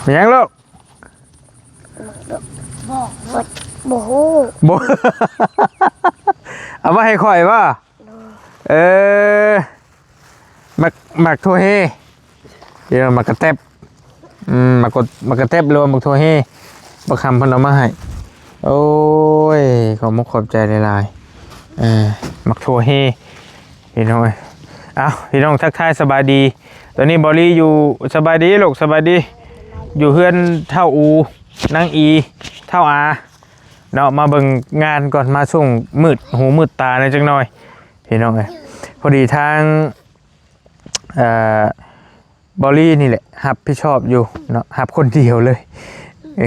ແມ່ນຫຍັງລູກ? ບໍ່ ບໍ່ຮູ້ ບໍ່ ເອົາມາໃຫ້ຂ້ອຍບໍ່? ເອີ ໝາກ ໝາກຖົ່ວເຮ ເອີ ໝາກກະແຕັບ ອືມ ໝາກກະ ໝາກກະແຕັບ ຫຼືວ່າໝາກຖົ່ວເຮ ບັກຄຳເພິ່ນເອົາມາໃຫ້. ໂອ້ຍ ຂອບມຸກຂອບໃຈຫຼາຍໆ ເອີ ໝາກຖົ່ວເຮ ພີ່ນ້ອງເອີຍ. ເອົ້າ ພີ່ນ້ອງ ທັກທາຍສະບາຍດີ. ຕອນນີ້ບອລລີຢູ່ ສະບາຍດີລູກ ສະບາຍດີ. ຢູ່ເຮືອນທ້າວອູ ນາງອີ ທ້າວອາເນາະ. ມາເບິ່ງງານກ່ອນ ມາຊ່ວງມືດຫູມືດຕາແດ່ຈັກໜ່ອຍ ພີ່ນ້ອງເອີຍ. ພໍດີທາງ ເອີ ບອລລີນີ້ແຫຼະ ຮັບຜິດຊອບຢູ່ເນາະ ຮັບຄົນດຽວເລີຍ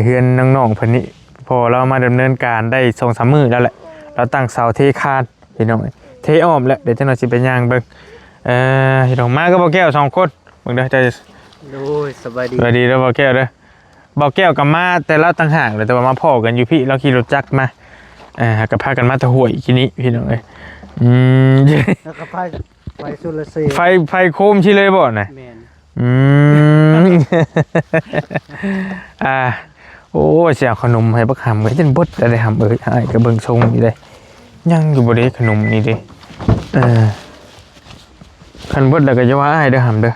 ເຮືອນນ້ອງໆເພິ່ນນີ້. ເພາະວ່າລາວມາດຳເນີນການໄດ້ສອງສາມມື້ແລ້ວແຫຼະ ລາວຕັ້ງເສົາເທຄານ ພີ່ນ້ອງເອີຍ. ເທອ້ອມແລ້ວ ດຽວຈັກໜ່ອຍຊິໄປຍ່າງເບິ່ງ. ເອີ ພີ່ນ້ອງ ມາກັບບ່າວແກ້ວສອງຄົນ ເບິ່ງເດີ. ໂດຍ ສະບາຍດີ ສະບາຍດີເດີບ່າວແກ້ວເດີ. ບ່າວແກ້ວກໍມາແຕ່ລາວຕ່າງຫາກແຫຼະ ແຕ່ວ່າມາພໍ້ກັນຢູ່ພີ້ ລາວຂີ່ລົດຈັກມາ ເອີ ກໍພາກັນມາແຕ່ຫ້ວຍກີ້ນີ້ ພີ່ນ້ອງເອີຍ. ອືມ ແລ້ວກໍໄຟ ໄຟໂຊລາເຊວ ໄຟ ໄຟໂຄມຊີ້ເລີຍບໍ່ນະ? ແມ່ນ ອືມ ອ່າ ໂອ້ຍ ຊິເອົາຂະໜົມໃຫ້ບັກຫຳ ກໍຈົນເບິດແລ້ວເດ້ຫຳເອີຍ. ອ້າຍກໍເບິ່ງຊົງນີ້ເດ້ ຍັງຢູ່ບໍ່ເດ້ຂະໜົມນີ້ເດ້. ເອີ ຄັນເບິດແລ້ວກໍຢ່າວ່າອ້າຍເດີຫຳເດີ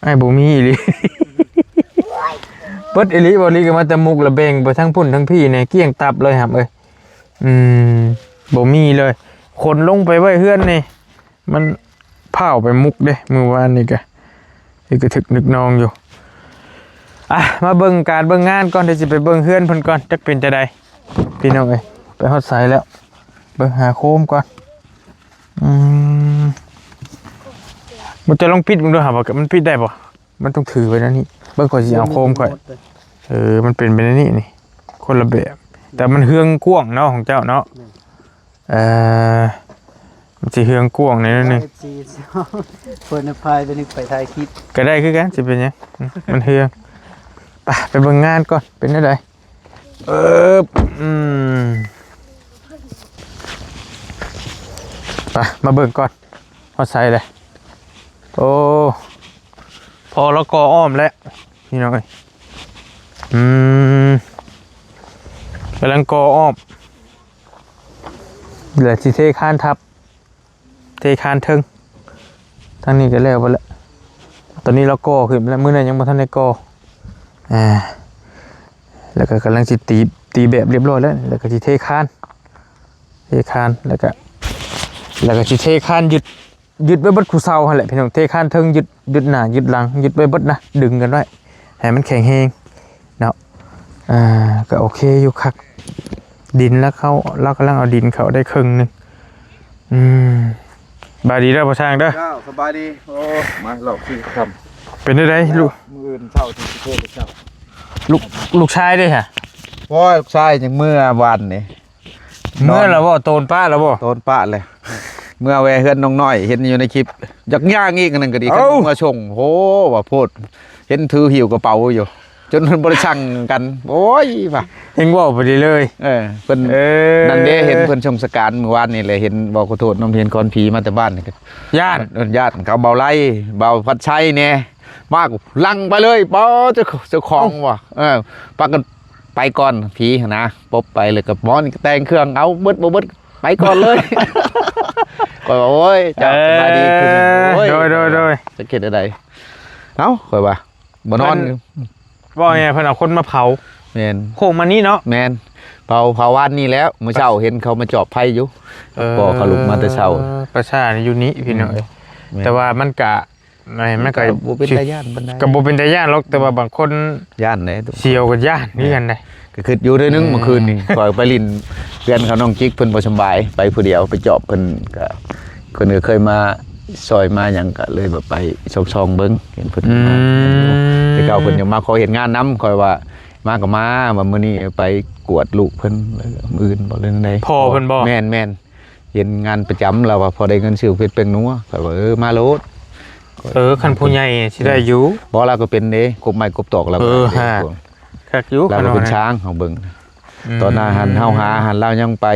ອ້າຍບໍ່ມີອີ່ຫຼີ ເບິດອີ່ຫຼີ. ບໍ່ລີກໍມາແຕ່ມຸກ ລະແບ່ງໄປທັງພຸ້ນທັງພີ້ແດ່ ກ້ຽງຕັບເລີຍຫຳເອີຍ. ອືມ ບໍ່ມີເລີຍ ຂົນລົງໄປໄວ້ເຮືອນນີ້ ມັນພ້າວໄປມຸກເດ້ ມື້ວານນີ້ກະ ກະຖືກນຶກນອງຢູ່. ອ່ະ ມາເບິ່ງການເບິ່ງງານກ່ອນ ດຽວຊິໄປເບິ່ງເຮືອນເພິ່ນກ່ອນ ຈັກເປັນຈັ່ງໃດ ພີ່ນ້ອງເອີຍ. ໄປຮອດໃສແລ້ວ ເບິ່ງຫາໂຄມກ່ອນ. ອືມ ບໍ່ ຈະລອງປິດເບິ່ງດູຫາວ່າມັນປິດໄດ້ບໍ່? ມັນຕ້ອງຖືໄວ້ແນວນີ້ ເບິ່ງ ຂ້ອຍຊິເອົາໂຄມຂ້ອຍ. ເອີ ມັນເປັນໄປແນວນີ້ນີ້ ຄົນລະແບບ ແຕ່ມັນເຮືອງກວ້າງເນາະ ຂອງເຈົ້າເນາະ. ແມ່ນ ເອີ ມັນຊິເຮືອງກວ້າງແນວໜຶ່ງ ເອັຟຊີ ເປີດໃນພາຍ ໄປນຶກໄປຖ່າຍຄລິບ ກໍໄດ້ຄືກັນ ຊິເປັນຫຍັງ ມັນເຮືອງ. ໄປ ໄປເບິ່ງງານກ່ອນ ເປັນແນວໃດ. ເອີບ ອືມ ໄປ ມາເບິ່ງກ່ອນ ຮອດໃສແລ້ວ. ໂອ້ ພໍລະກໍອ້ອມແລ້ວ ພີ່ນ້ອງເອີຍ. ອືມ ກຳລັງກໍ່ອ້ອມ ແລ້ວຊິເທຄານທັບ ເທຄານເທິງ. ທາງນີ້ກໍແລ້ວເບິດແລ້ວ ຕອນນີ້ລາວກໍ່ຂຶ້ນແລ້ວ ມື້ນັ້ນຍັງບໍ່ທັນໄດ້ກໍ່. ອ່າ ແລ້ວກໍກຳລັງຊິຕີ ຕີແບບຮຽບຮ້ອຍແລ້ວ ແລ້ວກໍຊິເທຄານ ເທຄານ ແລ້ວກໍ ແລ້ວກໍຊິເທຄານຍຶດ ຍຶດໄວ້ເບິດຄູ່ເສົາຫັ້ນແຫຼະ ພີ່ນ້ອງ. ເທຄານເທິງ ຍຶດ ຍຶດໜ້າ ຍຶດຫຼັງ ຍຶດໄວ້ເບິດນະ ດຶງກັນໄວ້ໃຫ້ມັນແຂງແຮງເນາະ. ອ່າ ກໍໂອເຄຢູ່ຄັກ ດິນລະເຂົ້າ ລາວກຳລັງເອົາດິນເຂົ້າໄດ້ເຄິ່ງໜຶ່ງ. ອືມ ສະບາຍດີເດີພໍ່ຊ່າງເດີ. ເຈົ້າ ສະບາຍດີ. ໂອ້ ມາລອບສີ່ຄ່ຳ ເປັນຈັ່ງໃດລູກ? ມື້ອື່ນເຊົ້າຊິເທແຕ່ເຊົ້າ. ລູກ ລູກຊາຍເດ້ຫະ? ໂອ້ຍ ລູກຊາຍຍັງເມືອວານນີ້ ເມືອແລ້ວບໍ່? ໂຕນປະແລ້ວບໍ່? ໂຕນປະແລ້ວ ເມືອແວ່ເຮືອນນ້ອງນ້ອຍ ເຫັນຢູ່ໃນຄລິບ ຢາກຍ່າງອີກ ອັນນັ້ນກໍດີ ເອົ້າ ຄັນເມືອສົ່ງ. ໂຫ ວ່າໂພດ ເຫັນຖືຫິ້ວກະເປົາຢູ່ ຈົນເພິ່ນບໍ່ໄດ້ສັ່ງກັນ. ໂອ້ຍ ວ່າ ຍັງເວົ້າໄປດີເລີຍ. ເອີ ເພິ່ນ ເອີ ນັ້ນເດ້ ເຫັນເພິ່ນສົ່ງສະການມື້ວານນີ້ແຫຼະ ເຫັນ ເວົ້າຂໍໂທດນຳ ເຫັນຄອນຜີມາແຕ່ບ້ານນີ້ ຢ້ານ ເອີ ຢ້ານ. ເຂົາເບົາໄລ ເບົາພັດໄຊແດ່ ມາຫຼັ່ງໄປເລີຍ ປ້າ ເຈົ້າ ເຈົ້າຂອງ ເອົ້າ ວ່າ ເອີ ປາກັນໄປກ່ອນ ຜີຫັ້ນນະ ປົບໄປ ແລ້ວກໍໝໍນີ້ກໍແຕ່ງເຄື່ອງ ເອົາເບິດບໍ່ເບິດ ໄປກ່ອນເລີຍ. ຂ້ອຍວ່າ ໂອ້ຍ ເຈົ້າ ເອີ ສະບາຍດີຄືນ ໂອ້ຍ ໂດຍ ໂດຍ ໂດຍ ຈະເຮັດແນວໃດ? ເອົ້າ ຂ້ອຍວ່າ ບໍ່ນອນ ເພິ່ນ ເວົ້າງ່າຍໆ ເພິ່ນເອົາຄົນມາເຜົາ. ແມ່ນ ໂຄກມານີ້ເນາະ. ແມ່ນ ເຜົາ ເຜົາວານນີ້ແລ້ວ ມື້ເຊົ້າເຫັນເຂົາມາຈອບໄຟຢູ່. ເອີ ພໍ່ເຂົາລຸກມາແຕ່ເຊົ້າ. ປະຊາຢູ່ນີ້ ພີ່ນ້ອງເອີຍ. ແມ່ນ ແຕ່ວ່າມັນກະ ມັນກໍ ກໍບໍ່ເປັນຕາຢ້ານປານໃດ ກໍບໍ່ເປັນຕາຢ້ານຫຼອກ ແຕ່ວ່າບາງຄົນຢ້ານເດ້ ສຽວກໍຢ້ານຄືກັນເດ້. ກໍຄິດຢູ່ເທື່ອໜຶ່ງ ເອີ ເມື່ອຄືນນີ້ ຂ້ອຍໄປຫຼິ້ນເຮືອນເຂົາ ນ້ອງຈິກເພິ່ນບໍ່ສະບາຍ ໄປຜູ້ດຽວ ໄປຈອບເພິ່ນ ກໍ ເພິ່ນກໍເຄີຍມາຊ່ອຍມາຫຍັງ ກໍເລີຍແບບໄປສ່ອງໆເບິ່ງ ເຫັນເພິ່ນ ອືມ ແຕ່ເກົ່າເພິ່ນຍັງມາຂໍເຮັດງານນຳ. ຂ້ອຍວ່າມາກໍມາ ວ່າມື້ນີ້ໄປກວດລູກເພິ່ນ ແລ້ວມື້ອື່ນບໍ່ ຫຼືໃດ ພໍ່ເພິ່ນບໍ່? ແມ່ນໆ ເຮັດງານປະຈຳ ລາວວ່າພໍໄດ້ເງິນຊື້ເຜັດແປ້ງນົວ. ຂ້ອຍວ່າ ເອີ ມາໂລດ. ເອີ ຄັນຜູ້ໃຫຍ່ຊິໄດ້ຢູ່. ບໍ່ ລາວກໍເປັນເດ້ ກົບໄມ້ກົບຕອກລາວ. ເອີ ກໍ ຄັກຢູ່ ລາວກໍເປັນ ຂະນ້ອຍ ຊ່າງເຮົາເບິ່ງ. ອືມ ຕອນນັ້ນຫັ້ນເຮົາຫາຫັ້ນ ລາວຍັງໄປ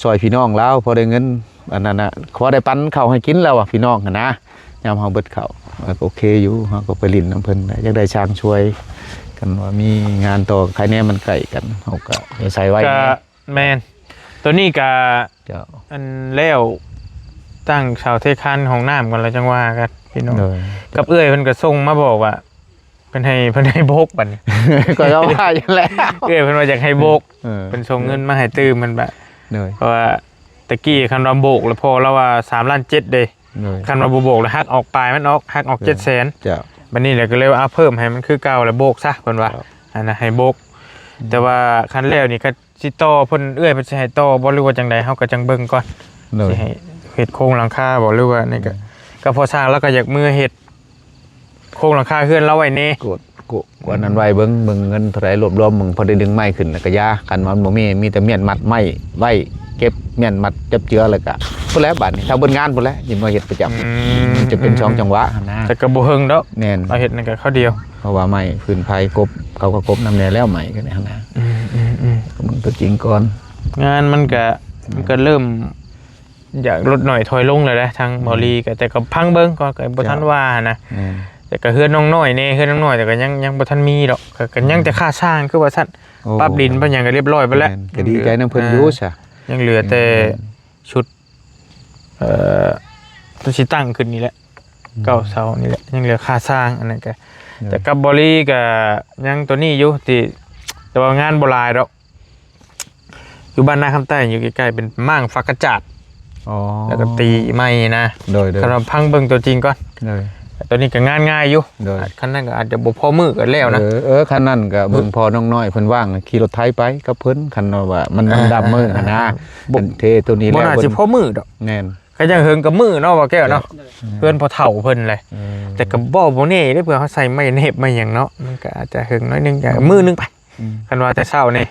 ຊ່ອຍພີ່ນ້ອງລາວ ພໍໄດ້ເງິນອັນນັ້ນນະ ພໍໄດ້ປັນເຂົ້າໃຫ້ກິນ ລາວວ່າ ພີ່ນ້ອງຫັ້ນນະ. ຍາມເຮົາເບິດເຂົ້າ ເອີ ກໍໂອເຄຢູ່ ເຮົາກໍໄປຫຼິ້ນນຳເພິ່ນ ຢາກໄດ້ຊ່າງຊ່ວຍ ຄັນວ່າມີງານຕໍ່ ໃຄແນ່ມັນໃກ້ກັນ ເຮົາກໍອາໄສໄວ້ ກໍແມ່ນ ໂຕນີ້ກໍ ເຈົ້າ ອັນແລ້ວ ຕັ້ງເສົາເທຄານຫ້ອງນ້ຳກ່ອນ ແລ້ວຈັ່ງວ່າກັນ ພີ່ນ້ອງ. ໂດຍ ກັບເອື້ອຍເພິ່ນກໍສົ່ງມາບອກວ່າ ເພິ່ນໃຫ້ ເພິ່ນໃຫ້ໂບກບັດນີ້ ຂ້ອຍກໍວ່າຢູ່ແຫຼະ ເອື້ອຍເພິ່ນວ່າຢາກໃຫ້ໂບກ ເອີ ເພິ່ນສົ່ງເງິນມາໃຫ້ຕື່ມ ເພິ່ນວ່າ. ໂດຍ ເພາະວ່າແຕ່ກີ້ຄັນວ່າໂບກແລ້ວ ພໍ່ລາວວ່າສາມລ້ານເຈັດເດ້. ໂດຍ ຄັນວ່າບໍ່ໂບກແລ້ວ ຫັກອອກປາຍມັນອອກ ຫັກອອກເຈັດແສນ. ເຈົ້າ ບັດນີ້ແຫຼະກໍເລີຍວ່າ ເອົາເພີ່ມໃຫ້ມັນຄືເກົ່າ ແລ້ວໂບກຊະ ເພິ່ນວ່າ. ເຈົ້າ ອັນນັ້ນໃຫ້ໂບກ ອືມ ແຕ່ວ່າຄັນແລ້ວນີ້ກໍຊິຕໍ່ເພິ່ນ ເອື້ອຍເພິ່ນຊິໃຫ້ຕໍ່ບໍ່ ຫຼືວ່າຈັ່ງໃດ ເຮົາກໍຈັ່ງເບິ່ງກ່ອນ. ໂດຍ ຊິໃຫ້ເຮັດໂຄງຫຼັງຄາບໍ່ ຫຼືວ່ານີ້ກໍ ໂດຍ ກໍພໍຊ່າງລາວກໍຢາກເມືອເຮັດ ໂຄງຫຼັງຄາເຮືອນລາວໄວ້ແດ່. ກວດ ກວດ ກວດນັ້ນໄວ້ເບິ່ງ ເບິ່ງເງິນເທົ່າໃດ ລວບລວມເບິ່ງ ພໍໄດ້ດຶງໄມ້ຂຶ້ນ ແລ້ວກໍຢ່າ. ຄັນວ່າມັນບໍ່ມີ ມີແຕ່ມ້ຽນມັດໄມ້ໄວ້ ເກັບມ້ຽນມັດຈັບເຈືອ ແລ້ວກໍພຸ້ນແຫຼະ. ບາດນີ້ຖ້າເບິດງານພຸ້ນແຫຼະ ຊິມາເຮັດປະຈຳ. ອືມ ຈະເປັນ ອືມ ສອງ ອືມ ຈັງຫວະຫັ້ນນະ. ແຕ່ກໍບໍ່ເຖິງດອກ. ແມ່ນ ເຮົາເຮັດນັ້ນກໍຄາວດຽວ ເພາະວ່າໄມ້ຟືນໄຟກົບ ເຂົາກໍກົບນຳແດ່ແລ້ວ ໄມ້ກໍໄດ້ຫັ້ນນະ. ອືມ ອືມ ອືມ ກໍເບິ່ງຕົວຈິງກ່ອນ. ງານມັນກໍ ມັນກໍເລີ່ມ ຢາກລົດໜ້ອຍຖອຍລົງແລ້ວເດ້ ທາງ ອືມ ເບົາຫຼີກໍ ແຕ່ກໍຟັງເບິ່ງກໍ ກໍບໍ່ ເຈົ້າ ທັນວ່ານະ. ແມ່ນ ແຕ່ກໍເຮືອນນ້ອງນ້ອຍແດ່ ເຮືອນນ້ອງນ້ອຍ ແຕ່ກໍຍັງ ຍັງບໍ່ທັນມີດອກ ກໍ ກໍຍັງ ອືມ ແຕ່ຄ່າສ້າງ ຄືວ່າຊັ້ນ. ໂອ້ ປັບດິນປັບຫຍັງກໍລຽບຮ້ອຍໄປແລ້ວ. ແມ່ນ ກໍດີໃຈນຳເພິ່ນຢູ່ ເອີ ຊະ ຍັງເຫຼືອແຕ່ ອືມ ຊຸດ ເອີ ຕົວຊິຕັ້ງຂຶ້ນນີ້ແຫຼະ ອືມ ເກົ້າເສົານີ້ແຫຼະ ຍັງເຫຼືອຄ່າສ້າງ ອັນນັ້ນກໍ. ໂດຍ ແຕ່ກັບເບົາຫຼີກໍຍັງຕົວນີ້ຢູ່ ທີ່ ແຕ່ວ່າງານບໍ່ຫຼາຍດອກ. ຢູ່ບ້ານນາຄຳໃຕ້ ຢູ່ໃກ້ໆ ເປັນມ້າງຝາກະຈາດ. ອໍ ແລ້ວກໍຕີໄມ້ນະ. ໂດຍໆ ຄັນວ່າຟັງເບິ່ງຕົວຈິງກ່ອນ. ໂດຍ ຕົວນີ້ກໍງານງ່າຍຢູ່. ໂດຍ ຄັນນັ້ນກໍອາດຈະບໍ່ພໍມື້ກໍແລ້ວນະ. ເອີ ເອີ ຄັນນັ້ນກໍເບິ່ງພໍ່ນ້ອງນ້ອຍເພິ່ນວ່າງ ຂີ່ລົດໄຖໄປກັບເພິ່ນ ຄັນວ່າມັນ ມັນດຳມື້ນະ. ບໍ່ ເທຕົວນີ້ແລ້ວ ບໍ່ໜ້າຊິພໍມື້ດອກ. ແມ່ນ ກໍຍັງເຫິງກັບມື້ເນາະ ບ່າວແກ້ວເນາະ. ເຈົ້າ ເຮືອນພໍ່ເຖົ້າເພິ່ນແຫຼະ. ເອີ ແຕ່ກໍບໍ່ ບໍ່ແນ່ເດ້ ເພື່ອເຮົາໃສ່ໄມ້ແນບໄມ້ຫຍັງເນາະ ມັນກໍອາດຈະເຫິງໜ້ອຍໜຶ່ງ ກໍມື້ໜຶ່ງໄປ. ອືມ ຄັນວ່າແຕ່ເຊົ້ານີ້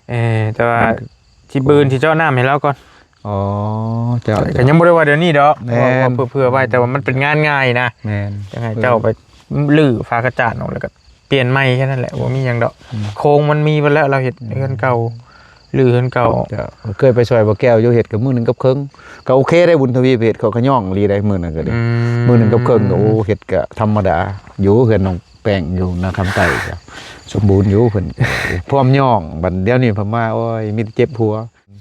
ເອີ ແຕ່ວ່າ ມັນ ຊິບືນຊິເຈາະນ້ຳໃຫ້ລາວກ່ອນ. ອໍ ເຈົ້າ ກໍຍັງບໍ່ໄດ້ວ່າດຽວນີ້ດອກ. ແມ່ນ ເພາະວ່າເພື່ອໄວ້ ແຕ່ວ່າມັນເປັນງານງ່າຍນະ. ແມ່ນ ຈັ່ງໃຫ້ເຈົ້າໄປ ເອີ ຮື້ຝາກະຈາດອອກ ແລ້ວກໍປ່ຽນໃໝ່ແຄ່ນັ້ນແຫຼະ ບໍ່ມີຫຍັງດອກ. ອືມ ໂຄງມັນມີເບິດແລ້ວ ລາວເຮັດ ອືມ ເຮືອນເກົ່າ ຫຼືເຮືອນເກົ່າ. ເຈົ້າ ເຄີຍໄປຊ່ອຍບ່າວແກ້ວຢູ່ ເຮັດກໍມື້ໜຶ່ງກັບເຄິ່ງ ກໍໂອເຄໄດ໋. ບຸນທະວີໄປເຮັດ ເຂົາກໍຍ້ອງອີ່ຫຼີໄດ໋ ມື້ນັ້ນກໍໄດ້. ອືມ ມື້ໜຶ່ງກັບເຄິ່ງກໍ ໂອ້ ເຮັດກໍທຳມະດາຢູ່. ເຮືອນນ້ອງ ແປ້ງຢູ່ນາຄຳໃຕ້ ກໍສົມບູນຢູ່ ເພິ່ນ ພ້ອມຍ້ອງ. ບັດດຽວນີ້ເພິ່ນມາ ໂອ້ຍ ມີແຕ່ເຈັບຫົວ.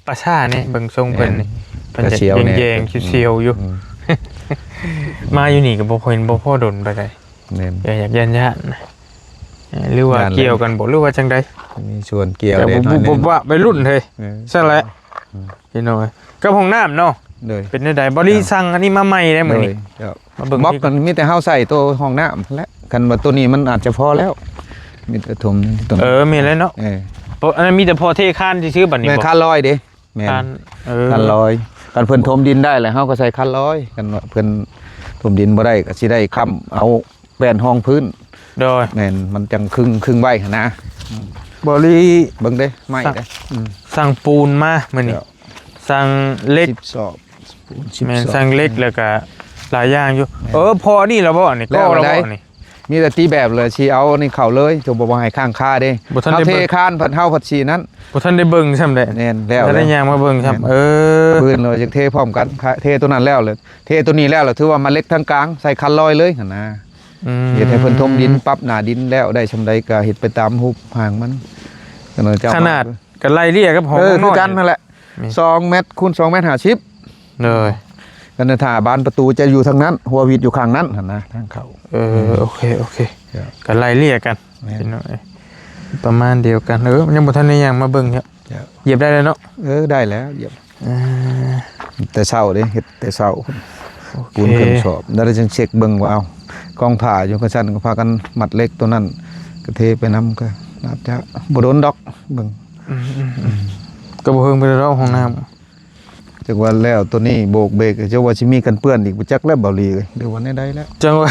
ປາຊ້ານີ້ ເບິ່ງຊົງເພິ່ນນີ້ ແມ່ນ ເພິ່ນຈະ ກະສຽວແດ່ ແຍງໆ ອືມ ສຽວໆຢູ່. ອືມ ມາຢູ່ນີ້ກໍບໍ່ເຫັນ ບໍ່ພໍດົນປານໃດ. ແມ່ນ ກໍຢາກຢ້ານໆນະ ເອີ ຫຼືວ່າ ຢ້ານແຫຼະ ກ່ຽວກັນບໍ່ ຫຼືວ່າຈັ່ງໃດ? ມີສ່ວນກ່ຽວ ແຕ່ ເດ້ ບໍ່ ບໍ່ ບໍ່ວ່າໄປລຸ້ນເຮີ້ຍ. ເອີ ຊັ້ນແຫຼະ ອືມ ພີ່ນ້ອງເອີຍ. ກັບຫ້ອງນ້ຳເນາະ. ໂດຍ ເປັນແນວໃດ? ບໍລິ ເຈົ້າ ສັ່ງອັນນີ້ມາໃໝ່ໄດ໋ມື້ນີ້. ໂດຍ ເຈົ້າ ມາເບິ່ງ ບລັອກ ທີ່ ກັນ ມີແຕ່ເຮົາໃສ່ໂຕຫ້ອງນ້ຳແຫຼະ ຄັນວ່າໂຕນີ້ມັນອາດຈະພໍແລ້ວ ມີແຕ່ຖົມ ເອີ ແມ່ນແລ້ວເນາະ. ເອີ ເພາະອັນນັ້ນມີແຕ່ພໍເທຄານຊື່ໆ ບັດນີ້. ແມ່ນ ບໍ່ ຄານລອຍເດ້. ແມ່ນ ຄານ ເອີ ຄານລອຍ ຄັນເພິ່ນຖົມດິນໄດ້ແລ້ວ ເຮົາກໍໃສ່ຄານລອຍ. ຄັນວ່າເພິ່ນຖົມດິນບໍ່ໄດ້ ກໍຊິໄດ້ຄ້ຳເອົາ ແປ້ນຮອງພື້ນ. ໂດຍ ແມ່ນ ມັນຈັ່ງຄຶງ ຄຶງໄວ້ຫັ້ນນະ. ບໍລິ ເບິ່ງເດ້ ໄມ້ເດ້ ອືມ ສັ່ງປູນມາມື້ນີ້. ເຈົ້າ ສັ່ງເຫຼັກ ສິບສອບ ປູນ ແມ່ນ ສິບສອບ ສັ່ງເຫຼັກ ແລ້ວກໍຫຼາຍຢ່າງຢູ່. ແມ່ນ ເອີ ພໍນີ້ແລ້ວບໍ່ນີ້? ແລ້ວ ກໍແລ້ວບໍ່ນີ້? ມີແຕ່ຕີແບບເລີຍ ຊິເອົານີ້ເຂົ້າເລີຍ ຈະບໍ່ ບໍ່ໃຫ້ຄ້າງຄາເດ້. ບໍ່ທັນໄດ້ ເຮົາເທຄານ ເພິ່ນເຮົາພັດສີນັ້ນ ບໍ່ທັນໄດ້ເບິ່ງຊ້ຳເດ້. ແມ່ນ ແລ້ວ ບໍ່ທັນໄດ້ຍ່າງມາເບິ່ງຊ້ຳ. ແມ່ນ ເອີ ບືນເລີຍ ຈະເທພ້ອມກັນ ເທຕົວນັ້ນແລ້ວເລີຍ ເທຕົວນີ້ແລ້ວ ແລ້ວຖືວ່າມາເຫຼັກທາງກາງ ໃສ່ຄານລອຍເລີຍຫັ້ນນະ. ອືມ ເຮັດໃຫ້ເພິ່ນຖົມດິນ ປັບໜ້າດິນແລ້ວ ໄດ້ຊ່ຳໃດກໍເຮັດໄປຕາມຮູບຮ່າງມັນ. ຂະໜາດກໍໄລ່ເລ່ຍກັບຫ້ອງ ເອີ ນ້ອຍ ຄືກັນຫັ້ນແຫຼະ ນີ້ ສອງແມັດຄູນສອງແມັດຫ້າສິບ. ໂດຍ ກັນຖ້າບານປະຕູຈະຢູ່ທາງນັ້ນ ຫົວຫວິດຢູ່ຂ້າງນັ້ນຫັ້ນນະ ທາງເຂົ້າ. ເອີ ອືມ ໂອເຄ ໂອເຄ ເຈົ້າ ກໍໄລ່ເລ່ຍກັນ. ແມ່ນ ພີ່ນ້ອງເອີຍ ປະມານດຽວກັນ. ເອີ ຍັງບໍ່ທັນໄດ້ຍ່າງມາເບິ່ງເນາະ. ເຈົ້າ ຢຽບໄດ້ແລ້ວເນາະ? ເອີ ໄດ້ແລ້ວ ຢຽບ. ອ່າ ແຕ່ເຊົ້າເດ້ ເຮັດແຕ່ເຊົ້າ. ໂອເຄ ປູນເຄື່ອງສອບ ແລ້ວຈັ່ງເຊັກເບິ່ງວ່າ ເອົ້າ ກອງຜ້າຢູ່ ຄັນຊັ້ນກໍພາກັນມັດເຫຼັກຕົວນັ້ນ ກໍເທໄປນຳ ກໍໜ້າຈະບໍ່ດົນດອກ ເບິ່ງ. ອືມໆໆ ກໍບໍ່ເຫິງໄປດອກຫ້ອງນ້ຳ. ຈັກວ່າແລ້ວຕົວນີ້ໂບກເບກ ຈັກວ່າຊິມີກັນເປື້ອນອີກບໍ່ຈັກແລ້ວ ເບົາຫຼີເອີຍ ຫຼືວ່າແນວໃດແລ້ວ. ຈັ່ງວ່າ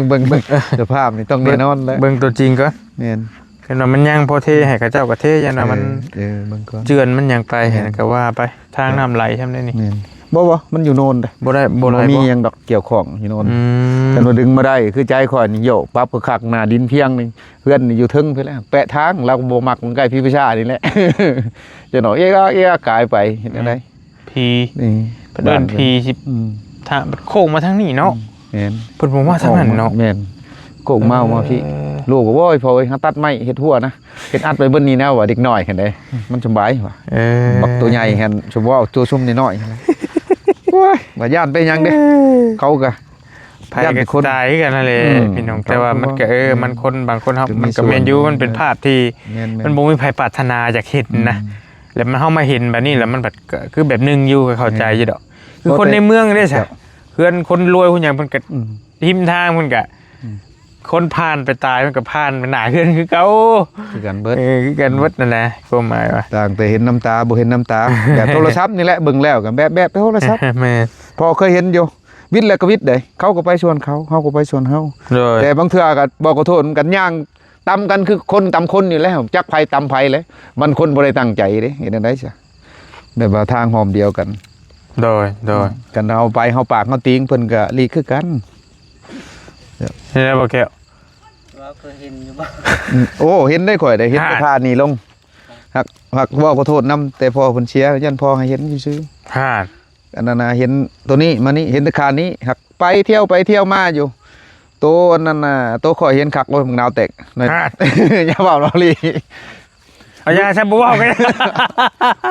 ເບິ່ງ ເບິ່ງສະພາບນີ້ຕ້ອງແນ່ນອນແລ້ວ ເບິ່ງຕົວຈິງກ່ອນ. ແມ່ນ ຄັນວ່າມັນຍັງພໍເທໃຫ້ເຂົາເຈົ້າກໍເທ ຢ້ານວ່າມັນ ເອີ ເອີ ເບິ່ງກ່ອນ ເຈື່ອນມັນຫຍັງໄປ. ແມ່ນ ຫັ້ນກໍວ່າໄປ ທາງນ້ຳໄຫຼຊ່ຳໃດນີ້. ແມ່ນ ບໍ່ ບໍ່ ມັນຢູ່ໂນນເດ້. ບໍ່ໄດ້ ບໍ່ໄດ້ ບໍ່ມີຫຍັງດອກກ່ຽວຂ້ອງຢູ່ໂນນ. ອືມ ຄັນວ່າດຶງມາໄດ້ ຄືໃຈຂ້ອຍນີ້ ໂຍ ປັບຄັກໆ ໜ້າດິນພຽງນີ້ ເຮືອນນີ້ຢູ່ເທິງພຸ້ນແຫຼະ ແປະທາງ. ລາວກໍບໍ່ມັກ ມັນໃກ້ຜີປີຊາດນີ້ແຫຼະ ຈະໜ້ອຍ ເອກເອກກາຍໄປ ເຮັດແນວໃດ? ຜີ ນີ້ ເພິ່ນເອີ້ນຜີຊິ ອືມ ທາງໂຄ້ງມາທາງນີ້ເນາະ. ອືມ ແມ່ນ ເພິ່ນບໍ່ມາທາງນັ້ນເນາະ. ແມ່ນ ໂຄ້ງມາ ເອີ ມາພີ້. ລູກກໍ ໂອ້ຍ ພໍ່ເອີຍ ເຮົາຕັດໄມ້ເຮັດຮົ້ວນະ ເຮັດອັດໄວ້ເບິດນີ້ແນວວ່າ ເດັກນ້ອຍຫັ້ນເດ້ ມັນສະບາຍວ່າ ເອີ ບັກໂຕໃຫຍ່ຫັ້ນ ສົມວ່າເອົາໂຕຊຸມນ້ອຍໆຫັ້ນແຫຼະ ໂອ້ຍ ວ່າຢ້ານໄປຫຍັງເດ້ ເອີ ເຂົາກໍ ໃຜກໍຕາຍຄືກັນຫັ້ນແຫຼະ ອືມ ພີ່ນ້ອງ ແຕ່ວ່າມັນກໍ ເອີ ມັນຄົນ ບາງຄົນເຮົາ ກໍມີ ມັນກໍແມ່ນຢູ່ ສ່ວນ ມັນເປັນພາບທີ່ ແມ່ນໆ ມັນບໍ່ມີໃຜປາດຖະໜາຢາກເຫັນນະ ອືມ ແລ້ວມັນ ເຮົາມາເຫັນແບບນີ້ແລ້ວ ມັນບັດກໍຄືແບບໜຶ່ງຢູ່ ກໍເຂົ້າໃຈຢູ່ດອກ ແມ່ນ ຄືຄົນໃນເມືອງເດ້ຊະ ເຈົ້າ ເຮືອນຄົນລວຍຄົນຫຍັງ ເພິ່ນກໍ ອືມ ຮິມທາງ ເພິ່ນກໍ ອືມ ຄົນຜ່ານໄປຕາຍ ເພິ່ນກໍຜ່ານໄປໜ້າເຮືອນຄືເກົ່າ ຄືກັນເບິດ ເອີ ຄືກັນເບິດ ອືມ ນັ້ນແຫຼະ ຄວາມໝາຍວ່າ ຕ່າງແຕ່ເຫັນນຳຕາ ບໍ່ເຫັນນຳຕາ ແບບໂທລະສັບນີ້ແຫຼະ ເບິ່ງແລ້ວກໍແບບ ແບບໂທລະສັບ ແມ່ນ ພໍເຄີຍເຫັນຢູ່ ວິດແລ້ວກໍວິດເດ້ ເຂົາກໍໄປສ່ວນເຂົາ ເຮົາກໍໄປສ່ວນເຮົາ ໂດຍ ແຕ່ບາງເທື່ອກໍບໍ່ຂໍໂທດ ມັນກໍຍ່າງຕຳກັນ ຄືຄົນຕຳຄົນນີ້ແຫຼະ ຈັກໃຜຕຳໃຜແຫຼະ ມັນຄົນບໍ່ໄດ້ຕັ້ງໃຈເດ້ ເຮັດແນວໃດຊະ ແບບວ່າທາງຮ່ອມດຽວກັນ ໂດຍ ໂດຍ ຄັນເຮົາໄປ ເຮົາປາກເຮົາຕີງ ເພິ່ນກໍຫຼີກຄືກັນ ເຫັນແລ້ວບໍ່ແກ້ວ? ວ່າເຄີຍເຫັນຢູ່ບໍ່? ອືມ ໂອ້ ເຫັນໄດ໋ ຂ້ອຍໄດ້ເຫັນແຕ່ ຫາ ຜ່ານນີ້ລົງ ຫາກ ຫາກເວົ້າຂໍໂທດນຳ ແຕ່ພໍ່ເພິ່ນເສຍ ຢ້ານພໍ່ໃຫ້ເຫັນຊື່ໆ ຫາ ອັນນັ້ນນະ ເຫັນໂຕນີ້ມານີ້ ເຫັນແຕ່ຄານນີ້ ຫາກໄປທ່ຽວໄປທ່ຽວມາຢູ່ ໂຕອັນນັ້ນນະ ໂຕຂ້ອຍເຫັນຄັກ ໂອ້ຍ ບັກນາວແຕກ ຫາ ຢ່າເວົ້າເວົ້າລີ ເອົາຢ່າ ຊັ້ນບໍ່ເວົ້າກໍໄດ້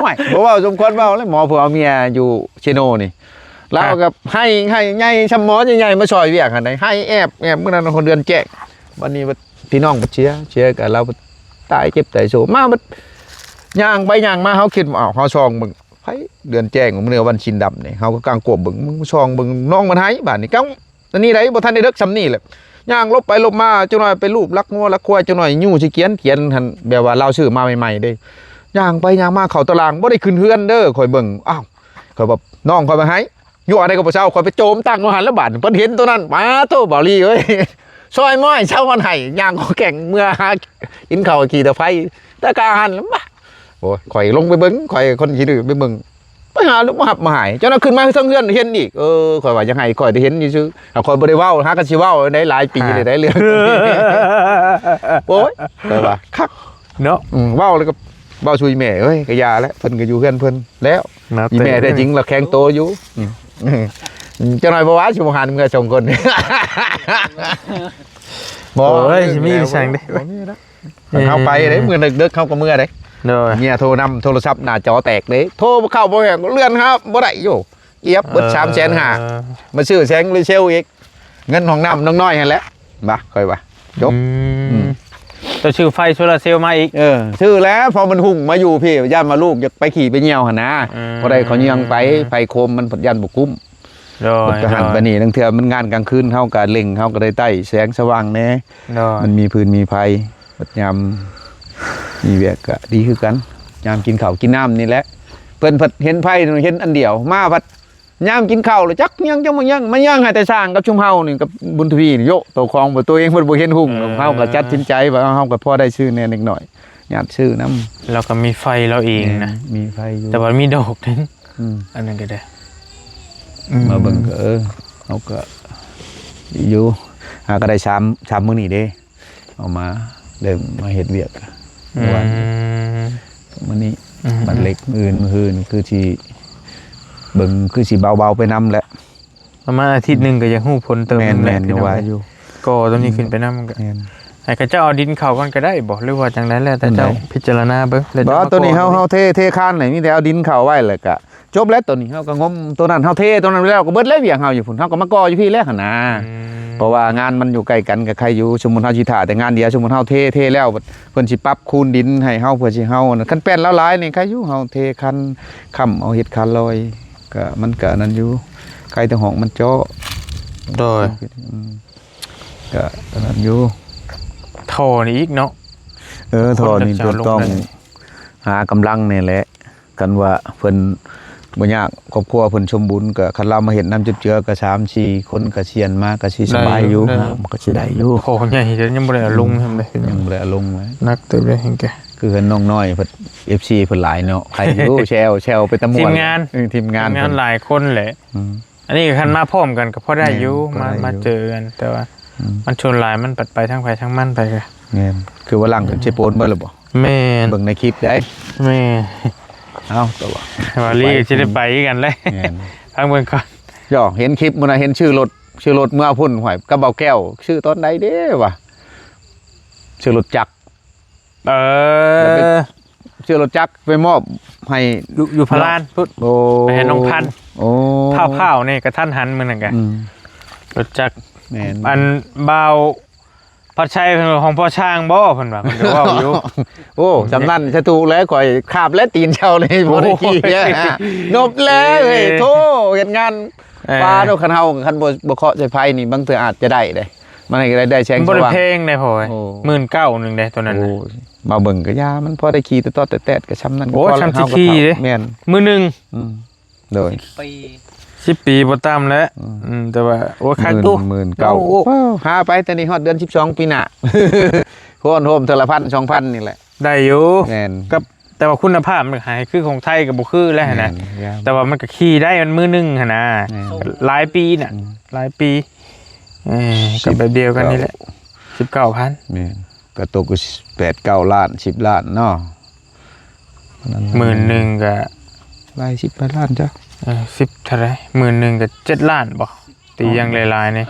ໂອ້ຍ ບໍ່ເວົ້າສົມຄວນເວົ້າແລ້ວ ໝໍຜູ້ເອົາເມຍຢູ່ເຊໂນນີ້ ລາວກໍໃຫ້ ໃຫ້ໃຫຍ່ຊ່ຳໝໍໃຫຍ່ໆມາຊ່ອຍວຽກຫັ້ນໃດ ໃຫ້ແອບ ແອບ ມື້ນັ້ນຮອດເດືອນແຈ້ງ ບັດນີ້ບັດພີ່ນ້ອງບັດເສຍ ເສຍກໍລາວບັດຕາຍເຈັບຕາຍໂຊ ມາບັດຍ່າງໄປຍ່າງມາ ເຮົາຄິດວ່າ ອ້າວ ເຮົາສ່ອງເບິ່ງ ໃຜເດືອນແຈ້ງ ມື້ວັນສິນດຳນີ້ ເຮົາກໍກາງກວມເບິ່ງ ມຶງສ່ອງເບິ່ງ ນ້ອງມັນໃຫ້ ບາດນີ້ກາງ ອັນນີ້ໄດ໋ ບໍ່ທັນໄດ້ເລິກຊ່ຳນີ້ແຫຼະ ຍ່າງຫຼົບໄປຫຼົບມາ ຈັກໜ້ອຍໄປລູບຫຼັກງົວຫຼັກຄວາຍ ຈັກໜ້ອຍຍູ້ຊິກຽນ ກຽນຫັ້ນ ແບບວ່າລາວຊື້ມາໃໝ່ໆເດ້ ຍ່າງໄປຍ່າງມາເຂົ້າຕະລາງ ບໍ່ໄດ້ຂຶ້ນເຮືອນເດີ ຂ້ອຍເບິ່ງ ອ້າວ ຂ້ອຍວ່າ ນ້ອງຂ້ອຍວ່າໃຫ້ ຍົວໃດກໍບໍ່ເຊົາ ຂ້ອຍໄປໂຈມຕັ້ງຢູ່ຫັ້ນລະບາດ ເພິ່ນເຫັນໂຕນັ້ນ ປາໂທ້ ບ່າວລີເອີຍ ຊ່ອຍມອຍເຊົາມັນໃຫ້ ຍ່າງກໍແກ່ງເມືອຫາກິນເຂົ້າຂີ້ຕະໄຄ ແຕ່ກະຫັ້ນ ໂອ້ຍ ຂ້ອຍລົງໄປເບິ່ງ ຂ້ອຍຄົນຂີ້ດື້ໄປເບິ່ງ ໄປຫາລູກມາຮັບມາໃຫ້ ເຈົ້ານັ້ນຂຶ້ນມາເທິງເຮືອນເຫັນອີກ ເອີ ຂ້ອຍວ່າຢາກໃຫ້ຂ້ອຍໄດ້ເຫັນຊື່ໆ ຖ້າຂ້ອຍບໍ່ໄດ້ເວົ້າ ຫາກໍຊິເວົ້າໄດ້ຫຼາຍປີ ອ່າ ເລີຍໄດ໋ເລື່ອງ ໂອ້ຍ ຂ້ອຍວ່າຄັກເນາະ ອືມ ເວົ້າແລ້ວກໍເວົ້າສູ່ອີ່ແມ່ເອີຍ ກໍຢ່າແຫຼະ ເພິ່ນກໍຢູ່ເຮືອນເພິ່ນແລ້ວ ອີ່ແມ່ແທ້ຈິງລະແຂງໂຕຢູ່ ອືມ ຈັກໜ້ອຍບໍ່ວ່າຊິບໍ່ຫັນເມືອສອງຄົນ ບໍ່ ໂອ້ຍ ຊິມີອີ່ຫຍັງເດ້ ບໍ່ມີແລ້ວ ເອີ ເຮົາໄປເດ້ ມື້ເດິກໆ ເຮົາກໍເມືອເດ້ ໂດຍ ເມຍໂທນຳ ໂທລະສັບໜ້າຈໍແຕກເດ້ ໂທບໍ່ເຂົ້າບໍ່ແຮງ ເລື່ອນຫາບໍ່ໄດ້ຢູ່ ອຽບເບິດ ເອີ ສາມແສນຫ້າ ມາຊື້ແສງໂຊລາເຊວອີກ ເງິນຫ້ອງນ້ຳນ້ອງນ້ອຍຫັ້ນແຫຼະ ວ່າ ຂ້ອຍວ່າ ຈົບ ອືມ ອືມ ຕ້ອງຊື້ໄຟໂຊລາເຊວມາອີກ ເອີ ຊື້ແລ້ວ ພໍມັນຮຸ່ງມາຢູ່ພີ້ ຢ້ານວ່າລູກຢາກໄປຂີ້ໄປຍ່ຽວຫັ້ນນາ ອືມ ພໍໄດ້ເຂົາເຍືອງໄປ ໄຟໂຄມມັນພັດຢ້ານບໍ່ກຸ້ມ ໂດຍ ໄປຫັ້ນໄປນີ້ ລາງເທື່ອມັນງານກາງຄືນ ເຮົາກໍເລັ່ງ ເຮົາກໍໄດ້ໃຊ້ແສງສະຫວ່າງແດ່ ໂດຍ ມັນມີຟືນມີໄຟ ບັດຍາມມີວຽກກໍດີຄືກັນ ຍາມກິນເຂົ້າກິນນ້ຳນີ້ແຫຼະ ເພິ່ນພັດເຫັນໄຟ ເຫັນອັນດຽວ ມາພັດຍາມກິນເຂົ້າແລ້ວ ຈັກຫຍັງຈັກບໍ່ຫຍັງ ມາຍ່າງໃຫ້ແຕ່ຊ່າງກັບຊຸມເຮົານີ້ ກັບບຸນທະວີນີ້ ໂຍະ ໂຕຂອງບໍ່ ໂຕເອງເພິ່ນບໍ່ເຫັນຮຸ່ງ ເອີ ເຮົາກໍຕັດສິນໃຈວ່າເຮົາກໍພໍໄດ້ຊື້ແດ່ເລັກນ້ອຍ ຍາດຊື້ນຳ ລາວກໍມີໄຟລາວເອງນະ ແມ່ນ ມີໄຟຢູ່ ແຕ່ວ່າມີດອກເດ້ ອືມ ອັນນັ້ນກໍໄດ້ ອືມ ມາເບິ່ງກໍ ເອີ ເຮົາກໍຢູ່ ຫາກໍໄດ້ສາມ ສາມມື້ນີ້ເດ້ ເອົາມາ ເລີ່ມມາເຮັດວຽກ ອືມ ມື້ວານ ມື້ນີ້ ອືມ ບັດເຫຼັກ ມື້ອື່ນ ມື້ຮືຄືຊິເບິ່ງ ຄືຊິເບົາໆໄປນຳແຫຼະ ປະມານອາທິດໜຶ່ງກໍຢາກຮູ້ຜົນເຕີມ ແມ່ນໆ ແຫຼະ ວ່າຢູ່ ກໍຕົວນີ້ ອືມ ຂຶ້ນໄປນຳ ມັນກໍ ແມ່ນ ໃຫ້ເຂົາເຈົ້າເອົາດິນເຂົ້າກ່ອນກໍໄດ້ບໍ່ ຫຼືວ່າຈັ່ງໃດ ແລ້ວແຕ່ເຈົ້າ ຈັ່ງໃດ ພິຈາລະນາເບິ່ງ ແລ້ວ ບໍ່ ເຈົ້າມາ ຕົວນີ້ເຮົາ ເຮົາເທ ເທຄານນີ້ ມີແຕ່ເອົາດິນເຂົ້າໄວ້ ແລ້ວກໍຈົບແລ້ວ ຕົວນີ້ເຮົາກໍງົມຕົວນັ້ນ ເຮົາເທຕົວນັ້ນແລ້ວ ກໍເບິດແລ້ວວຽກເຮົາຢູ່ພຸ້ນ ເຮົາກໍມາກໍ່ຢູ່ພີ້ແລ້ວຫັ້ນນາ ອືມ ເພາະວ່າງານມັນຢູ່ໃກ້ກັນກັບໃຄຢູ່ ສົມມຸດເຮົາຊິຖ້າແຕ່ງານດຽວ ສົມມຸດເຮົາເທ ເທແລ້ວ ເພິ່ນຊິປັບຄູນດິນໃຫ້ເຮົາ ເພື່ອຊິເຮົາ ຄັນແປ້ນລາວຫຼາຍນີ້ໃຄຢູ່ ເຮົາເທຄັນຄ້ຳເອົາ ເຮັດຄານລອຍ ກໍມັນກໍອັນນັ້ນຢູ່ ໃຄແຕ່ຫ້ອງມັນເຈາະ ໂດຍ ອືມ ກໍອັນນັ້ນຢູ່ ທໍ່ນີ້ອີກເນາະ ເອີ ທໍ່ນີ້ ຄົນຈະເອົາລົງ ຕ້ອງໄດ້ ຫາກຳລັງນີ້ແຫຼະ ຄັນວ່າເພິ່ນບໍ່ຍາກ ຄອບຄົວເພິ່ນສົມບູນ ກໍຄັນລາວມາເຮັດນຳຈຸບເຈືອ ກໍສາມສີ່ຄົນ ກໍຊຽນມາ ກໍຊິສະບາຍຢູ່ ໄດ້ຢູ່ ກໍຊິໄດ້ຢູ່ ທໍ່ໃຫຍ່ ແຕ່ຍັງບໍ່ໄດ້ເອົາລົງ ອືມ ຍັງບໍ່ໄດ້ເອົາລົງເລີຍ ໜັກເຕີບເລີຍ ແຮງແກ່ ຄືເຮືອນນ້ອງນ້ອຍເພິ່ນ ເອັຟຊີ ເພິ່ນຫຼາຍເນາະ ໃຄຢູ່ ແຊວ ແຊວໄປຕຳມວນ ທີມງານ ເອີ ທີມງານ ທີມງານຫຼາຍຄົນແຫຼະ ອືມ ອັນນີ້ຄັນມາພ້ອມກັນກໍພໍໄດ້ຢູ່ ແມ່ນ ມາ ພໍໄດ້ຢູ່ ມາເຈີກັນ ແຕ່ວ່າ ອືມ ມັນສ່ວນຫຼາຍມັນໄປທາງໃຜທາງມັນໄປ ແມ່ນ ຄືວ່າຫຼັງເພິ່ນຊິໂປນເບິດແລ້ວບໍ່? ແມ່ນ ເບິ່ງໃນຄລິບໄດ້ ແມ່ນ ເອົ້າ ແຕ່ວ່າ ວ່າລີກໍຊິໄດ້ໄປຄືກັນແຫຼະ ແມ່ນ ຟັງເບິ່ງກ່ອນ ຢອກ ເຫັນຄລິບມື້ນັ້ນ ເຫັນຊື້ລົດ ຊື້ລົດເມືອພຸ້ນ ຫ້ວຍ ກັບເບົາແກ້ວ ຊື້ຕອນໃດເດ້ວະ? ຊື້ລົດຈັກ ເອີ ແລ້ວໄປຊື້ລົດຈັກໄປມອບໃຫ້ ຢູ່ ຢູ່ພະລານພຸ້ນ ໂອ້ ໄປໃຫ້ນ້ອງພັນ ໂອ້ ພ້າວໆ ນີ້ກະທັນຫັນມື້ນັ້ນກະ ອືມ ລົດຈັກ ແມ່ນ ອັນບ່າວພັດໄຊເພິ່ນວ່າ ຂອງພໍ່ຊ່າງບໍ່ ເພິ່ນວ່າ ເພິ່ນກະເວົ້າຢູ່ ໂອ້ ສ່ຳນັ້ນສະຖືກແລ້ວ ຂ້ອຍຄາບແລ້ວຕີນເຈົ້ານີ້ ບໍ່ໄດ້ຂີ່ ໂອ້ຍ ແລ້ວ ນົບແລ້ວເຮີ້ຍ ເອີ ໂທ້ ເຮັດງານ ເອີ ປາໂດ ຄັນເຮົາ ຄັນບໍ່ ບໍ່ເຄາະໃສ່ໄຟນີ້ ບາງເທື່ອອາດຈະໄດ້ເດ້ ມັນໃຫ້ໄດ້ ໄດ້ແສງສະຫວ່າງ ມັນບໍ່ໄດ້ແພງໃດພໍ່ເອີຍ ໂອ້ ໝື່ນເກົ້າໜຶ່ງເດ້ໂຕນັ້ນ ໂອ້ ມາເບິ່ງກະຢ່າ ມັນພໍໄດ້ຂີ່ຕອດໆແຕດໆ ກະຊ່ຳນັ້ນ ໂອ້ ກະພໍແລ້ວ ຊ່ຳຊິຂີ່ເດ້ ແມ່ນ ມື້ໜຶ່ງ ອືມ ໂດຍ ສິບປີ ສິບປີບໍ່ຕ່ຳແລ້ວ ອືມ ອືມ ແຕ່ວ່າ ໂອ້ ຄັກຢູ່ ໝື່ນເກົ້າ ໂອ້ ຫາໄປແຕ່ນີ້ຮອດເດືອນສິບສອງປີໜ້າ ໂຮມເທື່ອລະພັນສອງພັນນີ້ແຫຼະ ໄດ້ຢູ່ ແມ່ນ ກັບ ແຕ່ວ່າຄຸນນະພາບມັນໃຫ້ຄືຂອງໄທກະບໍ່ຄືແລ້ວຫັ້ນນະ ແມ່ນ ແຕ່ວ່າມັນກະຂີ່ໄດ້ ມັນມື້ໜຶ່ງຫັ້ນນະ ແມ່ນ ຫຼາຍປີນະ ອືມ ຫຼາຍປີ ເອີ ກະແບບດຽວກັນນີ້ແຫຼະ ສິບເກົ້າພັນ ແມ່ນ ກະຕົກກະແປດເກົ້າລ້ານ ສິບລ້ານເນາະ ໝື່ນໜຶ່ງກະ ຫຼາຍສິບປາຍລ້ານຈ້ະ ເອີ ສິບເທົ່າໃດ ໝື່ນໜຶ່ງກະເຈັດລ້ານບໍ່ ຕີຢ່າງຫຼາຍໆນີ້